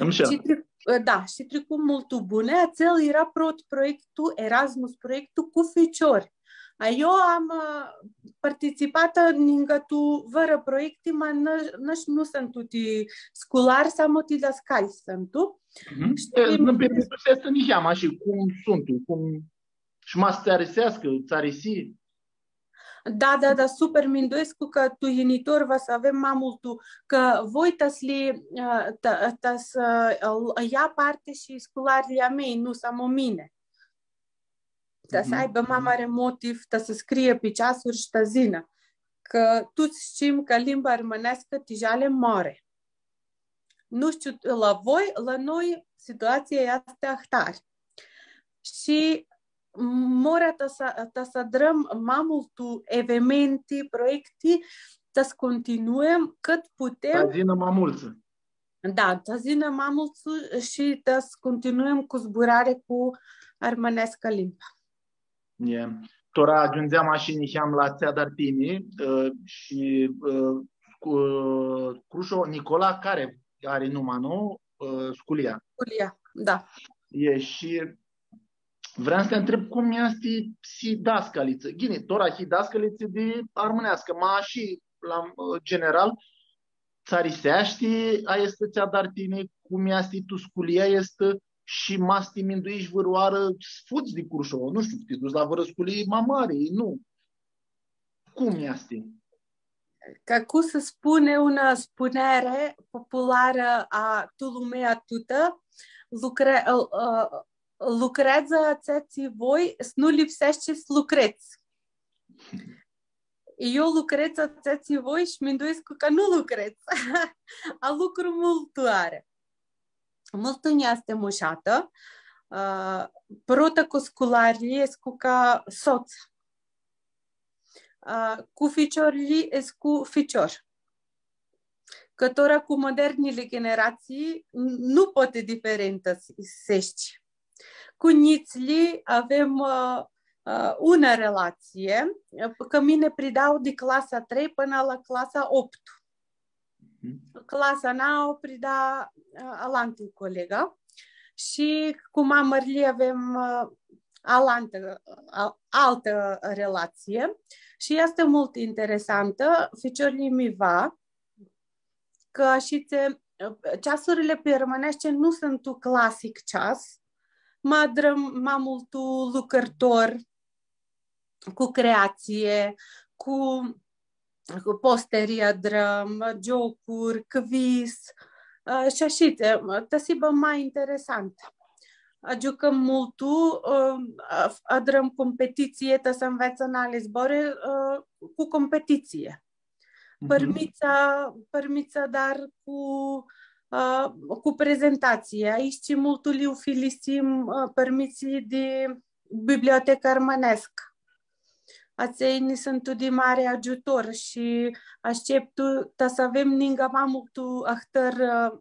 Am shi Shi tri-, da, shi tricu multu buni. Atsel eara prot proiectul, Erasmus proiectul cu ficiori. A, eu am, ã, participatã ningã tu vãrã proiecti, ma nã-, nãsh nu suntu ti sculari, samo ti dascalj suntu. Mhm. Shi E, nu permitu s-easti niheamã shi cum suntu, cum, shi ma s-tsã ariseascã, tsã arisi. Da, da, da, super, minduescu cã tu yinitor va s-avem ma multu, cã voi ta s-li, ã, ta, ta s-, ã, ia parti shi scularlji a mei, nu samo mini. Ta s-, Mhm. aibã ma mari motiv, ta s-scrie pi ceasuri shi ta s-yinã. Cã tuts shtim cã limba armãneascã ti jali mori. Nu shtiu la voi, la noi situatsia easti ahtari. Shi mora ta s-, ta s-adrãm ma multu evenimente, proiecti, ta s-continuem cãt putem. Ta s-yinã ma multsã. Da, ta s-yinã ma multsã shi ta s-continuem cu zburari cu armãneasca limba. E. Tora agiundzeam ashi niheam la Tsi adari tini, ã, shi, ã, cu, Crusho, Nicola, cari ari numa, nu? Ã, sculia. Sculia, da. E, shi vream s-ti ntreb cum easti s-hii dascalitsã. Ghini, tora hii dascalitsã di armãneascã, ma shi la, ã, general, tsã ariseashti aestã Tsi adari tini, cum easti tu sculia aestã shi ma s-ti mindueshti vãrãoarã s-fudz di Crusho, nu shtiu, s-ti duts la vãrã sculii ma mari, nu. Cum easti? Ca cum s-spuni unã spuneari popularã a tu lumea tutã, lucre-, ã, ã, lucreadzã atsea tsi voi, s-nu lipseashti s-lucredz. Eu lucredz atsea tsi voi shi minduescu cã nu lucredz. A lucru multu ari. Multu nj-easti mushatã, ã, prota cu scularlji escu ca sots. Ã, cu ficiorlji escu ficior. Cã tora cu modernili generatsii, n-, nu poati diferentã s-, s-eshti. Cu njitslji avem, ã, ã, unã relatsie, cã mini predau di clasa trei pãnã la clasa optu. Mhm. Clasa nauã preda, ã, alantu colegã. Shi cu ma mãrlji avem, ã, alantã, a-, altã relatsie. Shi easti multu interesantã. Ficiorlji mi va, cã ashitsi, ceasurli pi armãneashti nu suntu clasic ceas, ma adrãm ma multu lucrãtor, cu creatsii, cu, cu posteri adrãm, giocuri, quiz, ã, shi ashitsi, ta s-hibã ma interesant. Agiucãm multu, ã, adrãm competitsii, ta s-anveatsã nali zboarã, ã, cu competitsii. Mhm. Pãrmits, pãrmits dar cu, ã, cu prezentatsii. Aoatsi multu li ufilisim, ã, pãrmitsli di Biblioteca Armãneascã. Atselj nã suntu di mari agiutor shi ashteptu ta s-avem ningã ma multu ahtãri, ã,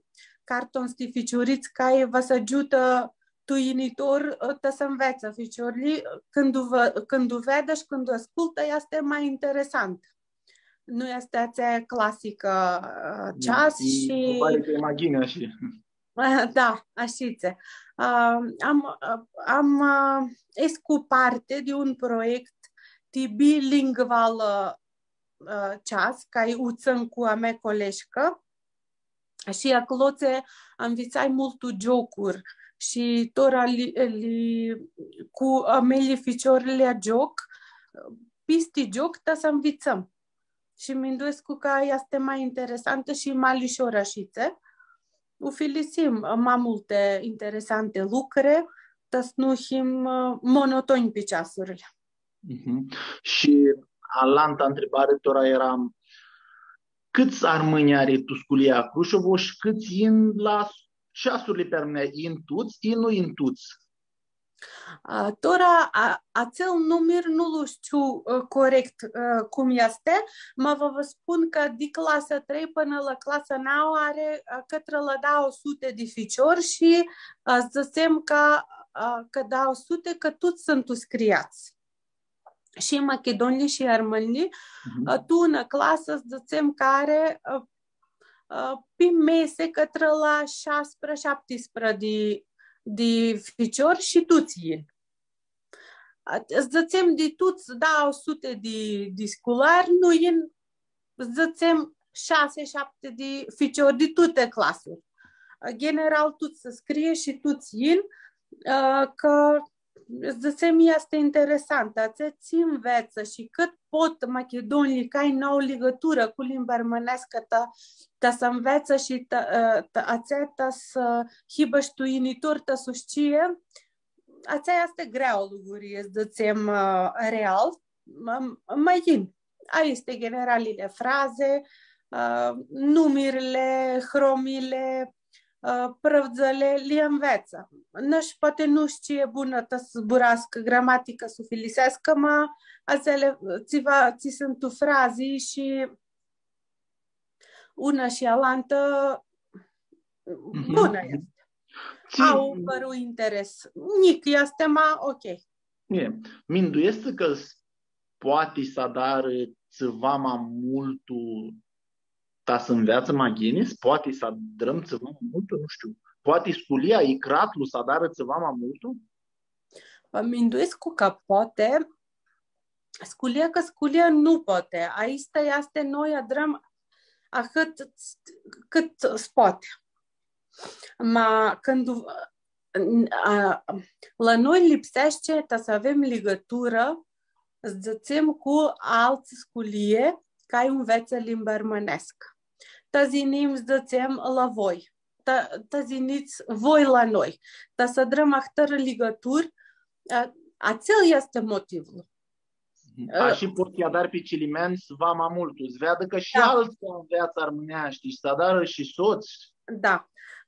cartons ti ficiurits, cari va s-agiutã tu yinitor, ã, ta s-anveatsã ficiorlji, cãndu va, cãndu va vedã shi cãndu ascultã, easti ma interesant. Nu easti atsea clasicã, ã, ceas shi pari cã e ma ghini ashi. Da, ashitse. Ã, am, ã, am, ã, escu parti di un proiect ti bilingual, ã, ã, ceas, ca u tsãn cu a mea coleshcã. Shi aclotse anvitsai multu giocuri shi tora li, li, cu a mealji ficiori li agioc, pisti gioc, ta s-anvitsãm. Shi minduescu cã easti ma interesantã shi ma lishor ashitse. Ufilisim ma multi interesanti lucri, ta s-nu him, ã, monotonj pi ceasurli. Mhm. Shi alantã ntribari tora eara, cãts armãnj ari tu sculia Crușovo shi cãts yin la ceasurli pi armãneashti, yin tuts, yin nu yin tuts? A, tora, a, atsel numir nu lu shtiu, ã, corect, ã, cum easti, ma va vã spun cã di clasa trei pãnã la clasa nauã ari, ã, cãtrã la dauã suti di ficiori shi, ã, dzãtsem cã, ã, cã dauã suti, cã tuts suntu scriats. Shi machidonjlji shi armãnjlji, mhm, ã, tu unã clasã, dzãtsem cã ari, ã, ã, pi mesi cãtrã la shasprã, shaptisprã di, di ficiori shi tuts yin. A, dzãtsem di tuts dauã suti di, di sculari, nu yin, dzãtsem, shasi, shapti di ficiori di tuti clasuri. Ã, general, tuts s-scrie shi tuts yin, ã, cã dzãtsem, easti interesant, atselj tsi nveatsã shi cãt pot machidonjlji, cai n-au ligãturã cu limba armãneascã, ta, ta s-nveatsã shi ta, ã, ta, atsea ta s-hibã shi tu yinitor, ta s-u shtie, atsea easti greauã lucru, s-dzãtsem, ã, real, ma, ma yin. Aesti generalili frazi, ã, numirli, hromili, ã, prãvdzãli, li nveatsã. Nãsh poati nu shtie bunã ta s-zburascã, gramatica s-u filiseascã, ma atseali, tsiva, tsi suntu frazi shi unã shi alantã, mhm, bunã easti. Tsi- Au vãrã interes. Njic easti, ma ok. E, mindueshti cã s-, poati s-adarã tsiva ma multu ta s-nveatsã ma ghini, s-, poati s-adrãm tsiva ma multu, nu shtiu. Poati sculia, icratlu s-adarã tsiva ma multu? Minduescu cã poati, sculia, cã sculia nu poati. Aestã easti, noi adrãm ahãt cãt s-poati. Ma cãndu, a, la noi lipseashti ta s-avem ligãturã, s-dzãtsem, cu altsã sculii, cai nveatsã limba armãneascã. Ta s-yinim, s-dzãtsem, la voi. Ta, ta s-yinits voi la noi, ta s-adrãm ahtãri ligãturi, a, atsel easti motivlu. Mhm. A, shi pots s-lj-adari pi cilimeanj s-va ma multu, s-veadã cã shi, da, altsã nveatsã armãneashti shi s-adarã shi sots. Da.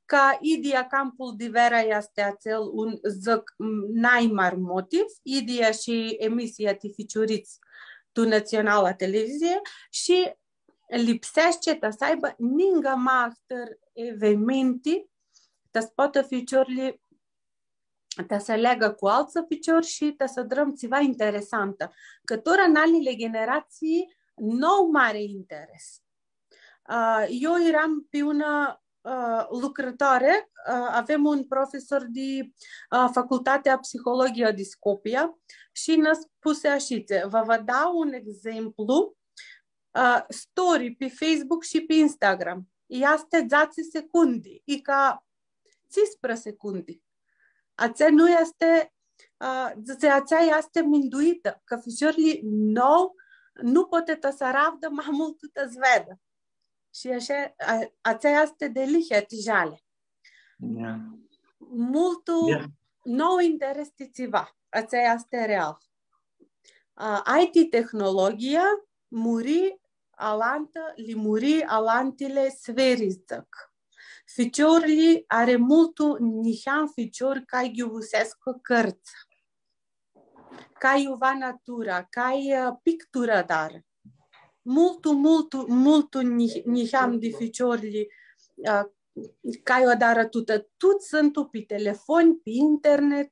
Ca idyea campul di vearã easti atsel un, dzãc, m-, nai mari motiv, idyea shi emisia ti ficiurits tu Natsionala Televizii shi lipseashti ta s-aibã ningã ma ahtãri evenimenti, ta s-poatã ficiorlji ta s-aleagã cu altsã ficiori shi ta s-adrãm tsiva interesantã. Cã tora nalili generatsii n-au mari interes. A, eu eram pi unã, a, lucrãtoari, a, avem un profesor di, a, Facultatea Psihologia di Scopia shi nã spusi ashitse, va vã dau un exemplu, a, story pi Facebook shi pi Instagram. Easti dzatsi secundi, i ca tsisprã secundi. Atsea nu easti, a, dzãtsi, atsea easti minduitã, cã ficiorlji nou nu poati ta s-aravdã ma multu ta s-veadã. Shi ashi, a, atsea easti dealihea ti jali. Ia. Multu, ia, nu-lj interesi tsiva, atsea easti real. A, I T tehnologia muri alantã, li muri alantili sferi, dzãc. Ficiorlji, ari multu niheam ficiori cai ghiuvuseascã cãrtsã, cai u va natura, cai, ã, picturã adarã. Multu, multu, multu ni-, niheam di ficiorlji, ã, cai u adarã tutã, tuts suntu pi telefon, pi internet,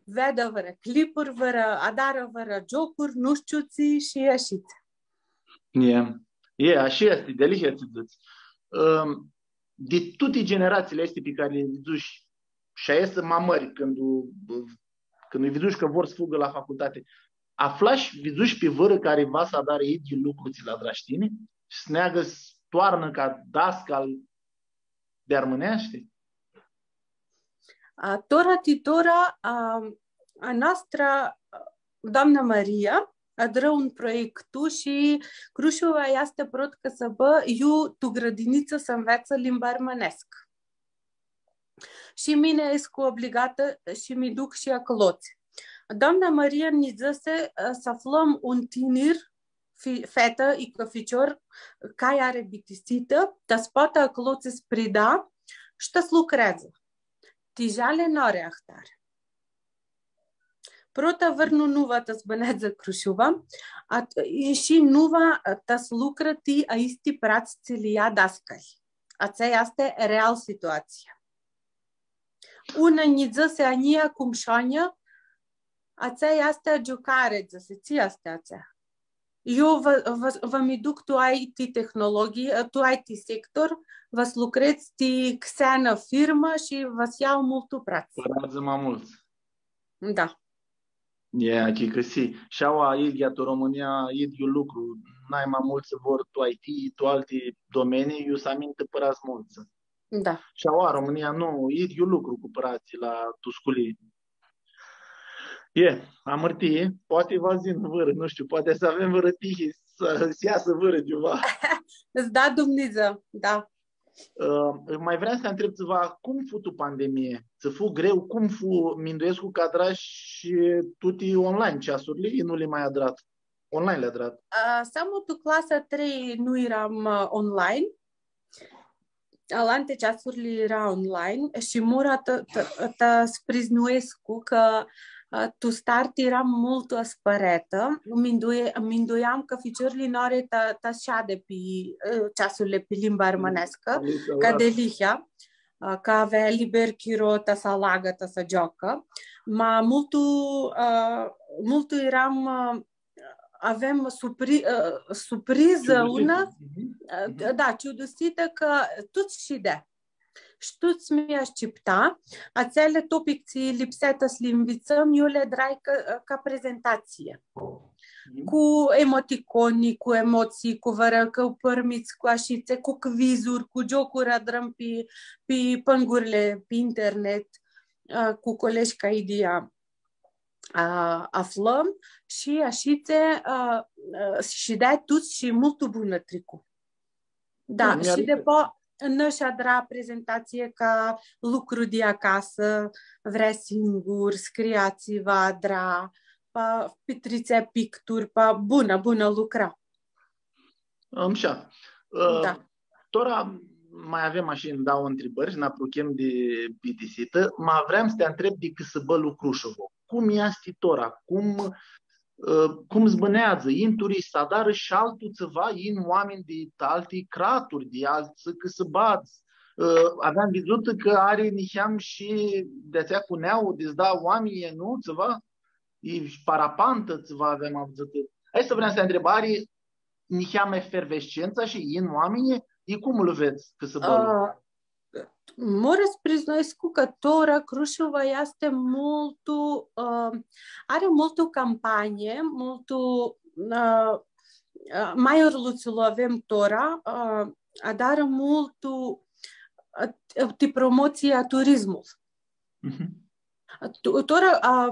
veadã vãrã clipuri, vãrã, adarã vãrã giocuri, nu shtiu tsi, shi ashitsi. E, e, ashi easti, dealihea tsi dzãts. Ãm, di tuti generatsiili aesti pi cari li vidzushi, shi aeshti ma mãri, cãndu, cãndu li vidzushi cã vor s-fugã la facultati, aflashi, vidzushi pi vãrã cari va s-adarã idyiul lucru tsi lu adrash tini shi s-neagã s-toarnã ca dascal di armãneashti? A, tora ti tora, a, a noastrã, a, doamna Maria, adrã un proiectu shi Crushuva easti prot cãsãbã iu tu grãdinitsã s-anveatsã limba armãneascã. Shi mini escu obligatã shi mi duc shi aclotsi. Doamna Maria nji dzãsi, a, s-aflãm un tinir, fi-, fetã, icã ficior, cari ari bitisitã, ta s-poatã aclotsi s-prida shi ta s-lucreadzã. Ti jali nu ari ahtari. Prota vãrnu nu va ta s-bãneadzã Crushuva, a, i shi nu va ta s-lucrã ti aisti prats tsi li lja dascalji. Atsea easti real situatsia. Unã nji dzãsi a njia cum sh-a njia, atsea easti giucari, dzãsi, tsi easti atsea? Eu va, va, va mi duc tu I T tehnologii, tu I T sector, va s-lucredz ti xeanã firmã shi va s-ljau multu prats. Pãradz ma multsã. Da. E, achicãsii. Shi aua, idyea, tu Romãnia, idyiul lucru. Nai ma multsã vor tu I T, tu alti domenii, iu s-amintã pãradz multsã. Da. Shi aua, Romãnia, nu, idyiul lucru cu pãradz la tu sculii. E, amãrtii, poati va s-yinã vãrã, nu shtiu, poati s-avem vãrã tihi, s-, s-easã vãrã tsiva. Ts-da Dumnidzã, da. Ã, ma vream s-ti ntreb tsiva, cum fu tu pandemie? Tsã fu greu? Cum fu? Minduescu cã adrash tuti online ceasurli, i nu li ma adrat. Online li adrat. Ã, samu tu clasa trei nu earam, ã, online. Alanti ceasurli eara online shi mora ta, ta, ta s-priznuescu cã, ã, tu start earam multu aspãretã. Mindui-, minduiam cã ficiorlji nu ari ta, ta s-shadã pi, ã, ceasurli pi limba armãneascã, ca dealihea, ã, cã avea liber chiro ta s-alagã, ta s-agioacã. Ma multu, ã, multu earam, ã, aveam supri-, ã, suprizã unã, ã, da, ciudusitã cã tuts shidea. Shi tuts mi ashtipta, atseali topic tsi lipsea ta s-li nvitsãm, eu li adrai ca, ca prezentatsii. Cu emoticoni, cu emotsii, cu vãrã cãpãrmits, cu ashitsi, cu quizuri, cu giocuri adrãm pi, pi pãngurli, pi internet, ã, cu colegi ca idyea. Ã, aflãm shi ashitsi, ã, ã, shidea tuts shi multu bunã tricu. Da, shi dupã nã shi adra prezentatsii ca lucru di acasã, vrea singur, scria tsiva, adra, pa, pitritsea picturi, pa, bunã, bunã lucra. Ãm, sh-a. Ã, da. Tora ma avem ashi ndauã ntribãri shi nã apruchem di bitisitã. Ma vream s-ti ntreb di cãsãbãlu Crushuvo. Cum easti tora? Cum, ã, cum s-bãneadzã? Yin turiști, s-adarã shi altu tsiva, yin oaminj di alti craturi, di altsã cãsãbadz. Ã, aveam vidzutã cã ari niheam shi di atsea cu neauã, di s-da oaminjlji, nu? Tsiva? E parapantã, tsiva aveam vidzutã. Hai s-vream s-ti ntreb, ari niheamã efervescentsã shi yin oaminjlji, i cum lu vedz cãsãbãlu? Ã, mora s-priznuescu cã tora Crushuva easti multu, ã, ari multu campanie, multu, ã, ã, ma arlu tsi lu avem tora, ã, adarã multu, ã, ti promotsii a turizmul. Mhm. Tu-, tora, a,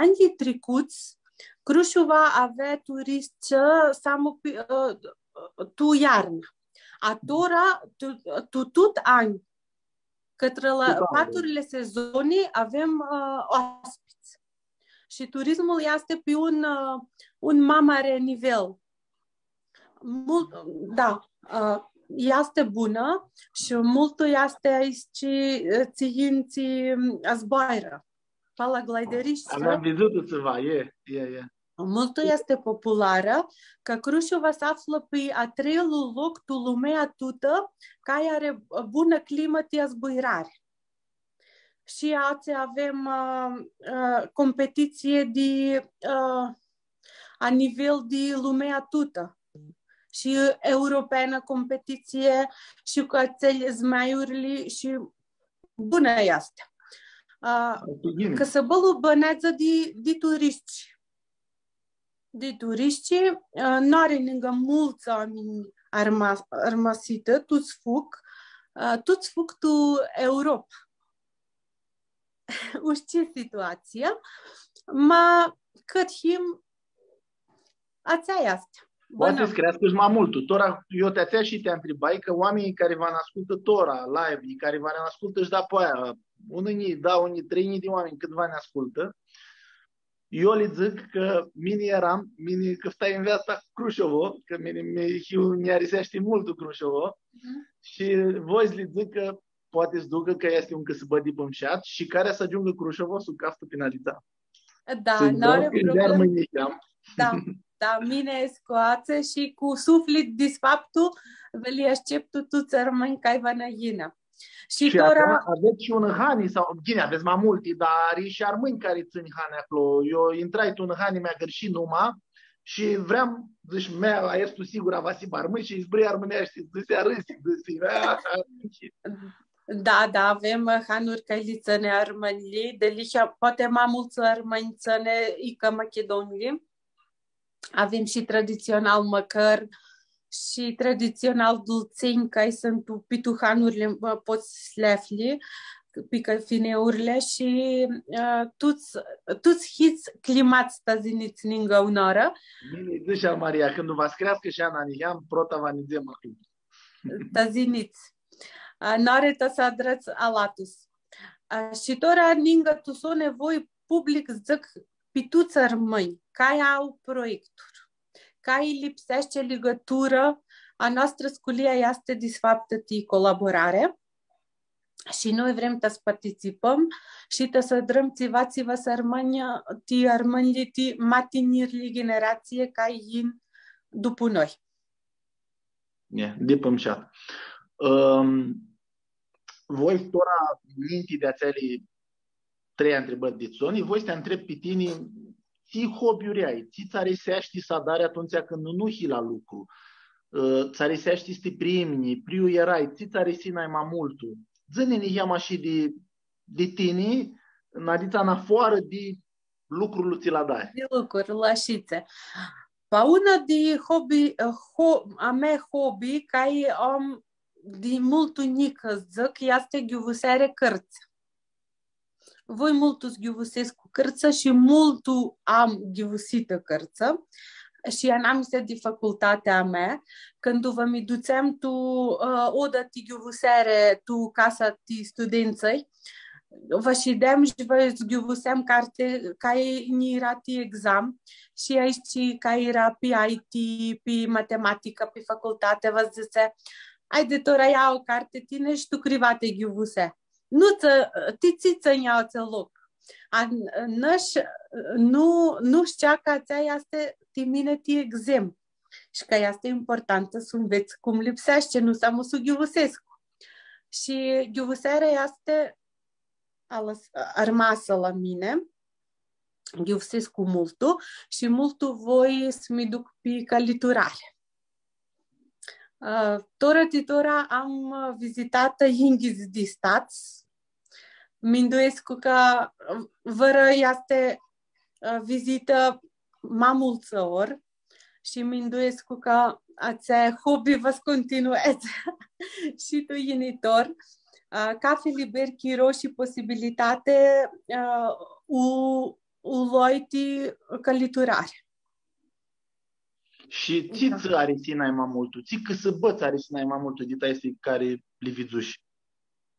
anjlji tricuts, Crushuva avea turishtsã samu pi, a, tu iarnã. A tora, tu, tu tut anj, cãtrã la patrurli sezoni, avem, a, oaspits. Shi turizmul easti pi un, a, un ma mari nivel. Mult, da, ã, easti bunã shi multu easti aoatsi, ã, tsi yin tsi, ã, zboarã. Paragliderishi. Aveam vidzutã tsiva, e, e, e. Multu easti popularã, cã Crushuva s-aflã pi a treilu loc tu lumea tutã, cari ari, ã, bunã climã ti zburari. Shi atsi avem, ã, ã, competitsii di, ã, a nivel di lumea tutã. shi europeanã competitsii shi cu atseali zmeaiurli shi bunã easti. A, Aestã e ghini. Cãsãbãlu bãneadzã di, di turishti. Di turishti, a, nu ari ningã multsã oaminj arma-, armasitã, tuts fug, a, tuts fug tu Europa. U shtii situatsia, ma cãt him, atsea easti. Poati s-, creascã shi ma multu. Tora, eu ti atsea shi ti ntribai cã oaminjlji cari va nã ascultã tora, live, cari va nã ascultã shi dapoaia, unã njilji, dauã njilji, trei njilji di oaminj cãt va nã ascultã, eu lã dzãc cã mini earam, mini cãftai nveasta cu Crushovo, cã mini, mi, hiu, nj-ariseashti multu Crushovo, mhm, shi voi s-lã dzãc cã poati s-ducã cã easti un cãsãbã dip mushat shi cari s-agiungã Crushovo s-u caftã pi Nalitsa. Da, nu ari problemã. Da, da, mini escu atsea shi cu suflit disfaptu, va li ashteptu tuts armãnjlji cai va nã yinã. Shi tora avets shi unã hani sau, ghini, avets ma multi, dar ari shi armãnj cari tsãn hani aclo. Eu intrai tu unã hani, mi agãrshi numa shi vream, dzãsh, mea, aestu sigura va s-hibã armãn shi zburã armãneashti, dzãsi, arãsi, dzãsi, mea, shi Da, da, avem, ã, hanuri cai li tsãni armãnjlji, dealihea, poati ma multsã armãnj tsãni icã machidonjlji. Avem shi traditsional mãcãri shi traditsional dultsenj, cai suntu pi tu hanurli, ã, pots s-li afli, pi cafineurli shi, ã, tuts, tuts hits cljimats ta s-yinits ningã unãoarã. Mini dzãsh, Maria, cãndu va s-creascã shi Ana niheam, prota va nidzem aclo. Ta s-yinits. A, nãoarã ta s-adrats alatus. A, shi tora ningã tu soni voi public dzãc pi tuts armãnj, cai au proiecturi, cai lipseashti ligãturã, a noastrã sculia easti disfaptã ti colaborari shi noi vrem ta s-participãm shi ta s-adrãm tsiva, tsiva s-armãnj, ti armãnjlji, ti ma tinirlji generatsii cai yin dupu noi. E, dip mushat. Ãm, voi tora, ninti di atseali trei ntribãri di soni, voi s-ti ntreb pi tini, tsi hobby-uri ai, tsi tsã ariseashti s-adari atumtsea cãndu nu hii la lucru? Ã, tsã ariseashti s-ti priimnji, priu erai, tsi tsã arisi nai ma multu? Dzã-nã niheamã shi di, di tini, Nalitsa, nafoarã di lucrul tsi lu adari. Di lucrul, ashitsi. Pa unã di hobby, ho-, a mea hobby, cai am di multu njicã, dzãc, easti ghiuvuseari cãrtsã. Voi multu s-ghiuvusescu cãrtsã shi multu am ghiuvusitã cãrtsã. Shi anamisa di facultatea a mea, cãndu va mi dutseam tu, ã, oda ti ghiuvuseari, tu casa ti studentsã, va shideam shi va s-ghiuvuseam carti, cai nj-eara ti exam, shi aeshti cai eara pi I T, pi matematicã, pi facultati, va dzãtsea, „Haidi, tora ia o carti tini shi tu crivati ghiuvusea.” Nu tsã, ti tsi tsã nj-lja atsel loc. A, n-, nãsh, nu, nu shtea cã atsea easti ti mini ti exam. Shi cã easti importantã s-u nvets cum lipseashti, nu s-am s-u ghiuvusescu. Shi ghiuvusearea easti alãs-, armasã la mini, ghiuvusescu multu shi multu voi s-mi duc pi cãliturari. Ã, tora ti tora am, ã, vizitatã yinghits di stats. Minduescu cã, ã, vãrã easti, ã, vizitã ma multsã ori. Shi minduescu cã atsea hobby va s-continueadzã shi tu yinitor. A, cafi liber chiro shi posibilitati, a, u, u loi ti cãliturari. Shi tsi tsã arisi nai ma multu? Tsi cãsãbã tsã arisi nai ma multu dit aesti cari li vidzushi?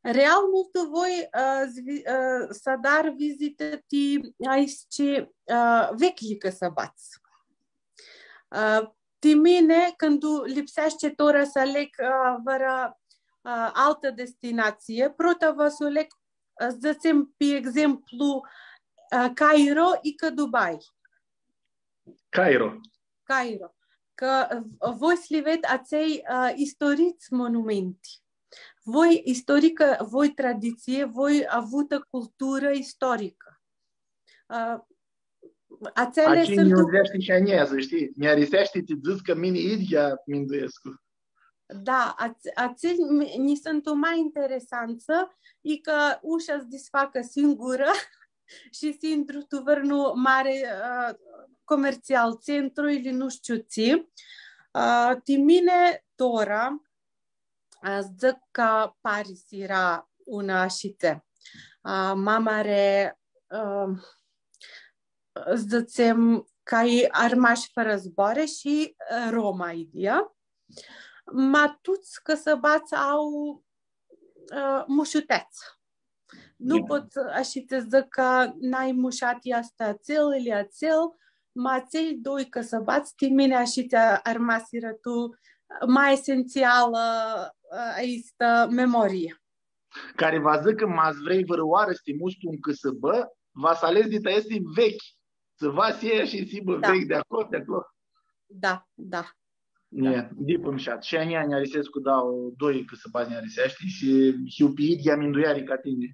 Real multu voi, ã, s-vi-, ã, s-adar vizitã ti aesti, ã, veclji cãsãbadz. Ã, ti mini, cãndu lipseashti tora s-aleg, ã, vãrã, ã, altã destinatsii, prota va s-u aleg, ã, s-dzãtsem, pi exemplu, ã, Cairo icã Dubai. Cairo. Cairo. Cã, ã, voi s-li ved atselj, ã, istorits monumenti. Voi istoricã, voi traditsii, voi avutã culturã istoricã. Ã, Atseali suntu, nj-ariseashti shi a njia, s-shtii? Nj-ariseashti tsi dzãts, cã mini idyea minduescu. Da, ats-, atselj mi-, nji suntu ma interesantsã, i cã usha s-disfacã singurã shi s-intru tu vãrnu mari, ã, comertsial, centru, ili nu shtiu tsi. Ã, ti mini, tora, ã, dzãc cã Paris eara unã ashitsi. Ã, ma mari, ã, dzãtsem, cã i armash fãrã zboarã shi, ã, Roma idyea. Ma tuts cãsãbadz au, ã, mushuteatsã. Nu pot ashitsi s-dzãc cã nai mushat easti atsel, ili atsel, ma atselj doi cãsãbadz, ti mini ashitsi armasirã tu ma esentsialã, ã, aestã memorie. Cari va dzãcã cã ma s-vrei vãrãoarã s-ti muts tu un cãsãbã, va s-aledz di aesti vechi, tsi va s-ljea shi s-hibã vechi di aclo, di aclo. Da, da. E, dip mushat. Shi a njia nj-arisescu, da, doi cãsãbadz nj-ariseashti shi hiu pi idyea mindueari ca tini.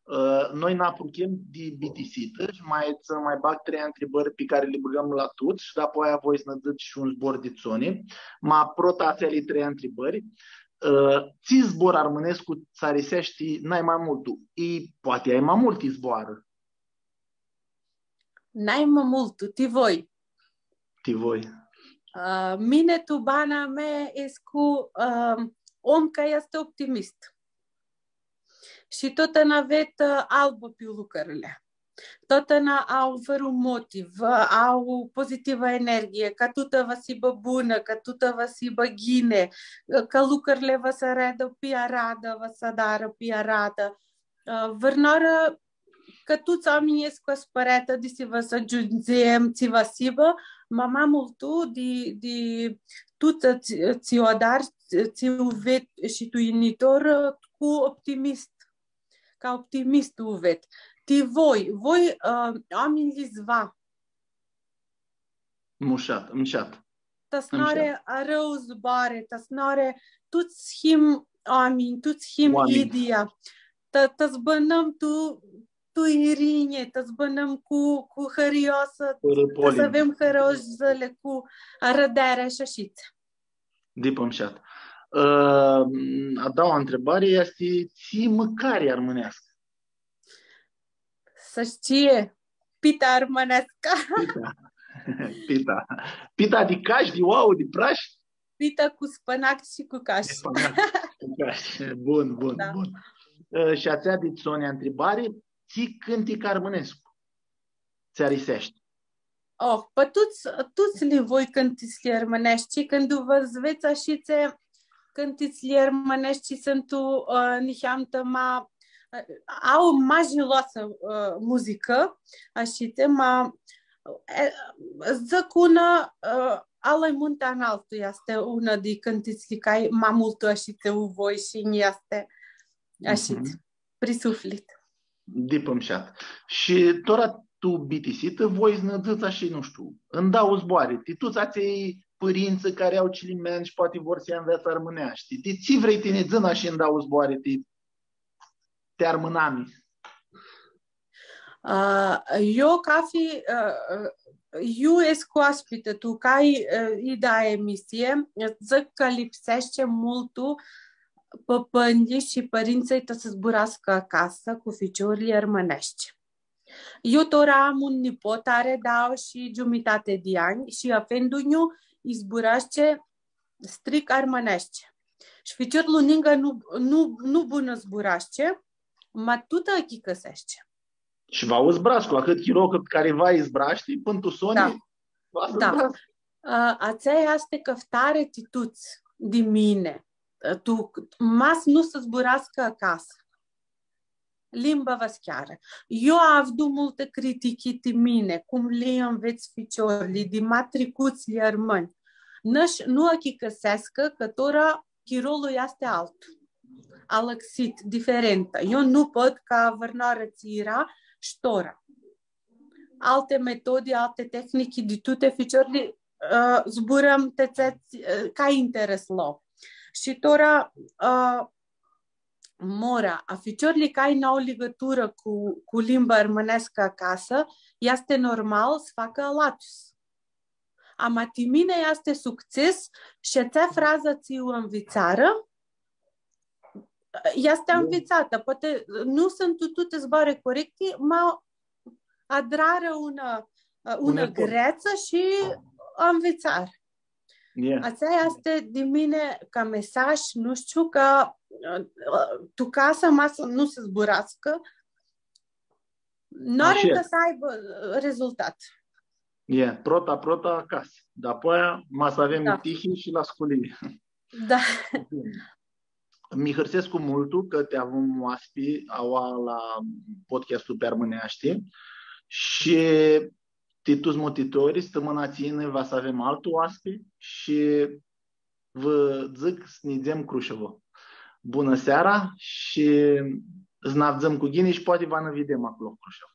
Ã, noi nã apruchem di bitisitã shi ma, ma bag trei ntribãri pi cari li bãgãm la tuts shi dapoaia voi s-nã dzãts shi un zbor di soni. Ma prota atseali trei ntribãri, ã, tsi zbor armãnescu tsã ariseashti nai ma multu? I poati ai ma multi zboarã. Nai ma multu, ti voi. Ti voi. Ã, mini tu bana mea escu, ã, om cari easti optimist. Shi totna ved, ã, albã pi lucrili. Totna au vãrun motiv, au pozitivã energie, cã tutã va s-hibã bunã, cã tutã va s-hibã ghini, cã lucrili va s-aradã pi aradã, va s-adarã pi aradã. Ã, vãrnãoarã, cã tuts oaminjlji escu aspãretã, desi va s-agiundzem, tsi va s-hibã, ma ma multu di, di tuts tsi, tsi u adar, tsi u ved shi tu yinitor, ã, cu optimist. Ca optimist u ved. Ti voi, voi, ã, oaminjlji s-va. Mushat, mushat. Ta s-nu ari arãu zboarã, ta s-nu ari, tuts him oaminj, tuts him idyea. Ta, ta s-bãnãm tu, tu irini, ta s-bãnãm cu, cu hãrioasã, ta s-avem hãrioasã dzãli cu arãdearea shi ashitsi. Dip mushat. Ã, a daua ntribari easti, tsi mãcari armãneascã? S-shtii, pita armãneascã. Pita. Pita. Pita di cash, di oauã, di prash? Pita cu spãnac shi cu cash. Cu spãnac, cu cash. Bun, bun, bun. Ã, shi atsea di soni ntribari, tsi cãntic armãnescu tsã ariseashti? Oh, pã tuts, tuts li voi cãntitsli armãneshti, cãndu va s-vedz ashitsi, cãntitsli armãneshti suntu, ã, niheamã ma, ã, au ma giloasã, ã, muzicã, ashitsi, ma, ã, dzãc unã, ã, Alai munti analtu easti unã di cãntitsli cari ma multu ashitsi u voi shi nj-easti ashitsi pri suflit. Dip mushat. Shi tora tu bitisitã, voi s-nã dzãts ashi, nu shtiu, tu dauã zboarã, ti tuts atselj pãrintsã cari au cilimeanj shi poati vor s-anveatsã armãneashti. Ti tsi vrei tini s-dzãts ashi tu dauã zboarã, ti, ti armãnami? Ã, eu cafi, ã, ã, eu escu oaspitã tu cai, ã, i da emisie, dzãc cã lipseashti multu pãpãnjlji shi pãrintsãlj ta s-zburascã acasã cu ficiorlji armãneashti. Eu tora am un nipot, ari dauã shi giumitati di anj shi afendu-nju lji zburashti strict armãneashti. Shi ficiorlu ningã nu, nu, nu bunã zburashti, ma tutã achicãseashti. Shi va u zburascã, ahãt chiro cãt cariva lji zburashti, pãn tu soni, va s-zburascã. Ã, atsea easti cãftari ti tuts, di mini. Ã, tu, ma s-nu s-zburascã acasã. Limba va s-chearã. Eu avdu multi critichi ti mini, cum li anvets ficiorlji, di ma tricutslji armãnj. Nãsh nu achicãseascã cã tora chirolu easti altu. Alãxit, diferentã. Eu nu pot ca vãrnãoarã tsi eara, sh-tora. Alti metodi, alti tehnichi, di tuti ficiorlji, ã, zburãm ti tsi, ã, ca interes lor. Shi tora, ã, mora, a ficiorlji cari n-au ligãturã cu, cu limba armãneascã acasã, easti normal s-facã alatus. Ama ti mini easti succes shi atsea frazã tsi u anvitsarã, easti anvitsatã. Poati nu suntu tuti zboarã corecti, ma adrarã unã, unã greatsã shi anvitsarã. Atsea easti di mini ca mesaj, nu shtiu, cã tu casã ma s-, nu s-zburascã, nu ari ca s-aibã rezultat. E, prota, prota acasã. Dapoaia ma s-avem tihi shi la sculii. Da. Mi hãrsescu multu cã ti avum oaspi aua la podcastul pi armãneashti shi ti tuts mutitorii, stãmãna tsi yini va s-avem altu oaspi shi vã dzãc s-nidzem Crushovo. Bunã seara shi s-nã avdzãm cu ghini shi poati va nã videm aclo, Crushovo.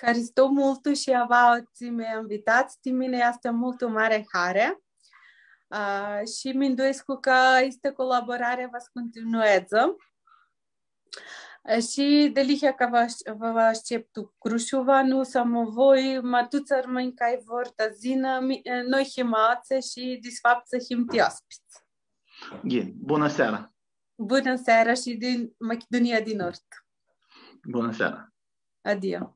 Haristo multu shi a vauã tsi mi anvitats, ti mini easti multu mari hari. A, shi minduescu cã aestã colaborari va s-continueadzã. A, shi dealihea cã va, va, va ashteptu Crushuva, nu s-am voi, ma tuts armãnj cari vor ta s-yinã, mi-, noi him aoatsi shi, di faptu, him ti oaspits. Ghini, bunã seara! Bunã seara shi din Machidunia di Nord. Bunã seara! Adio!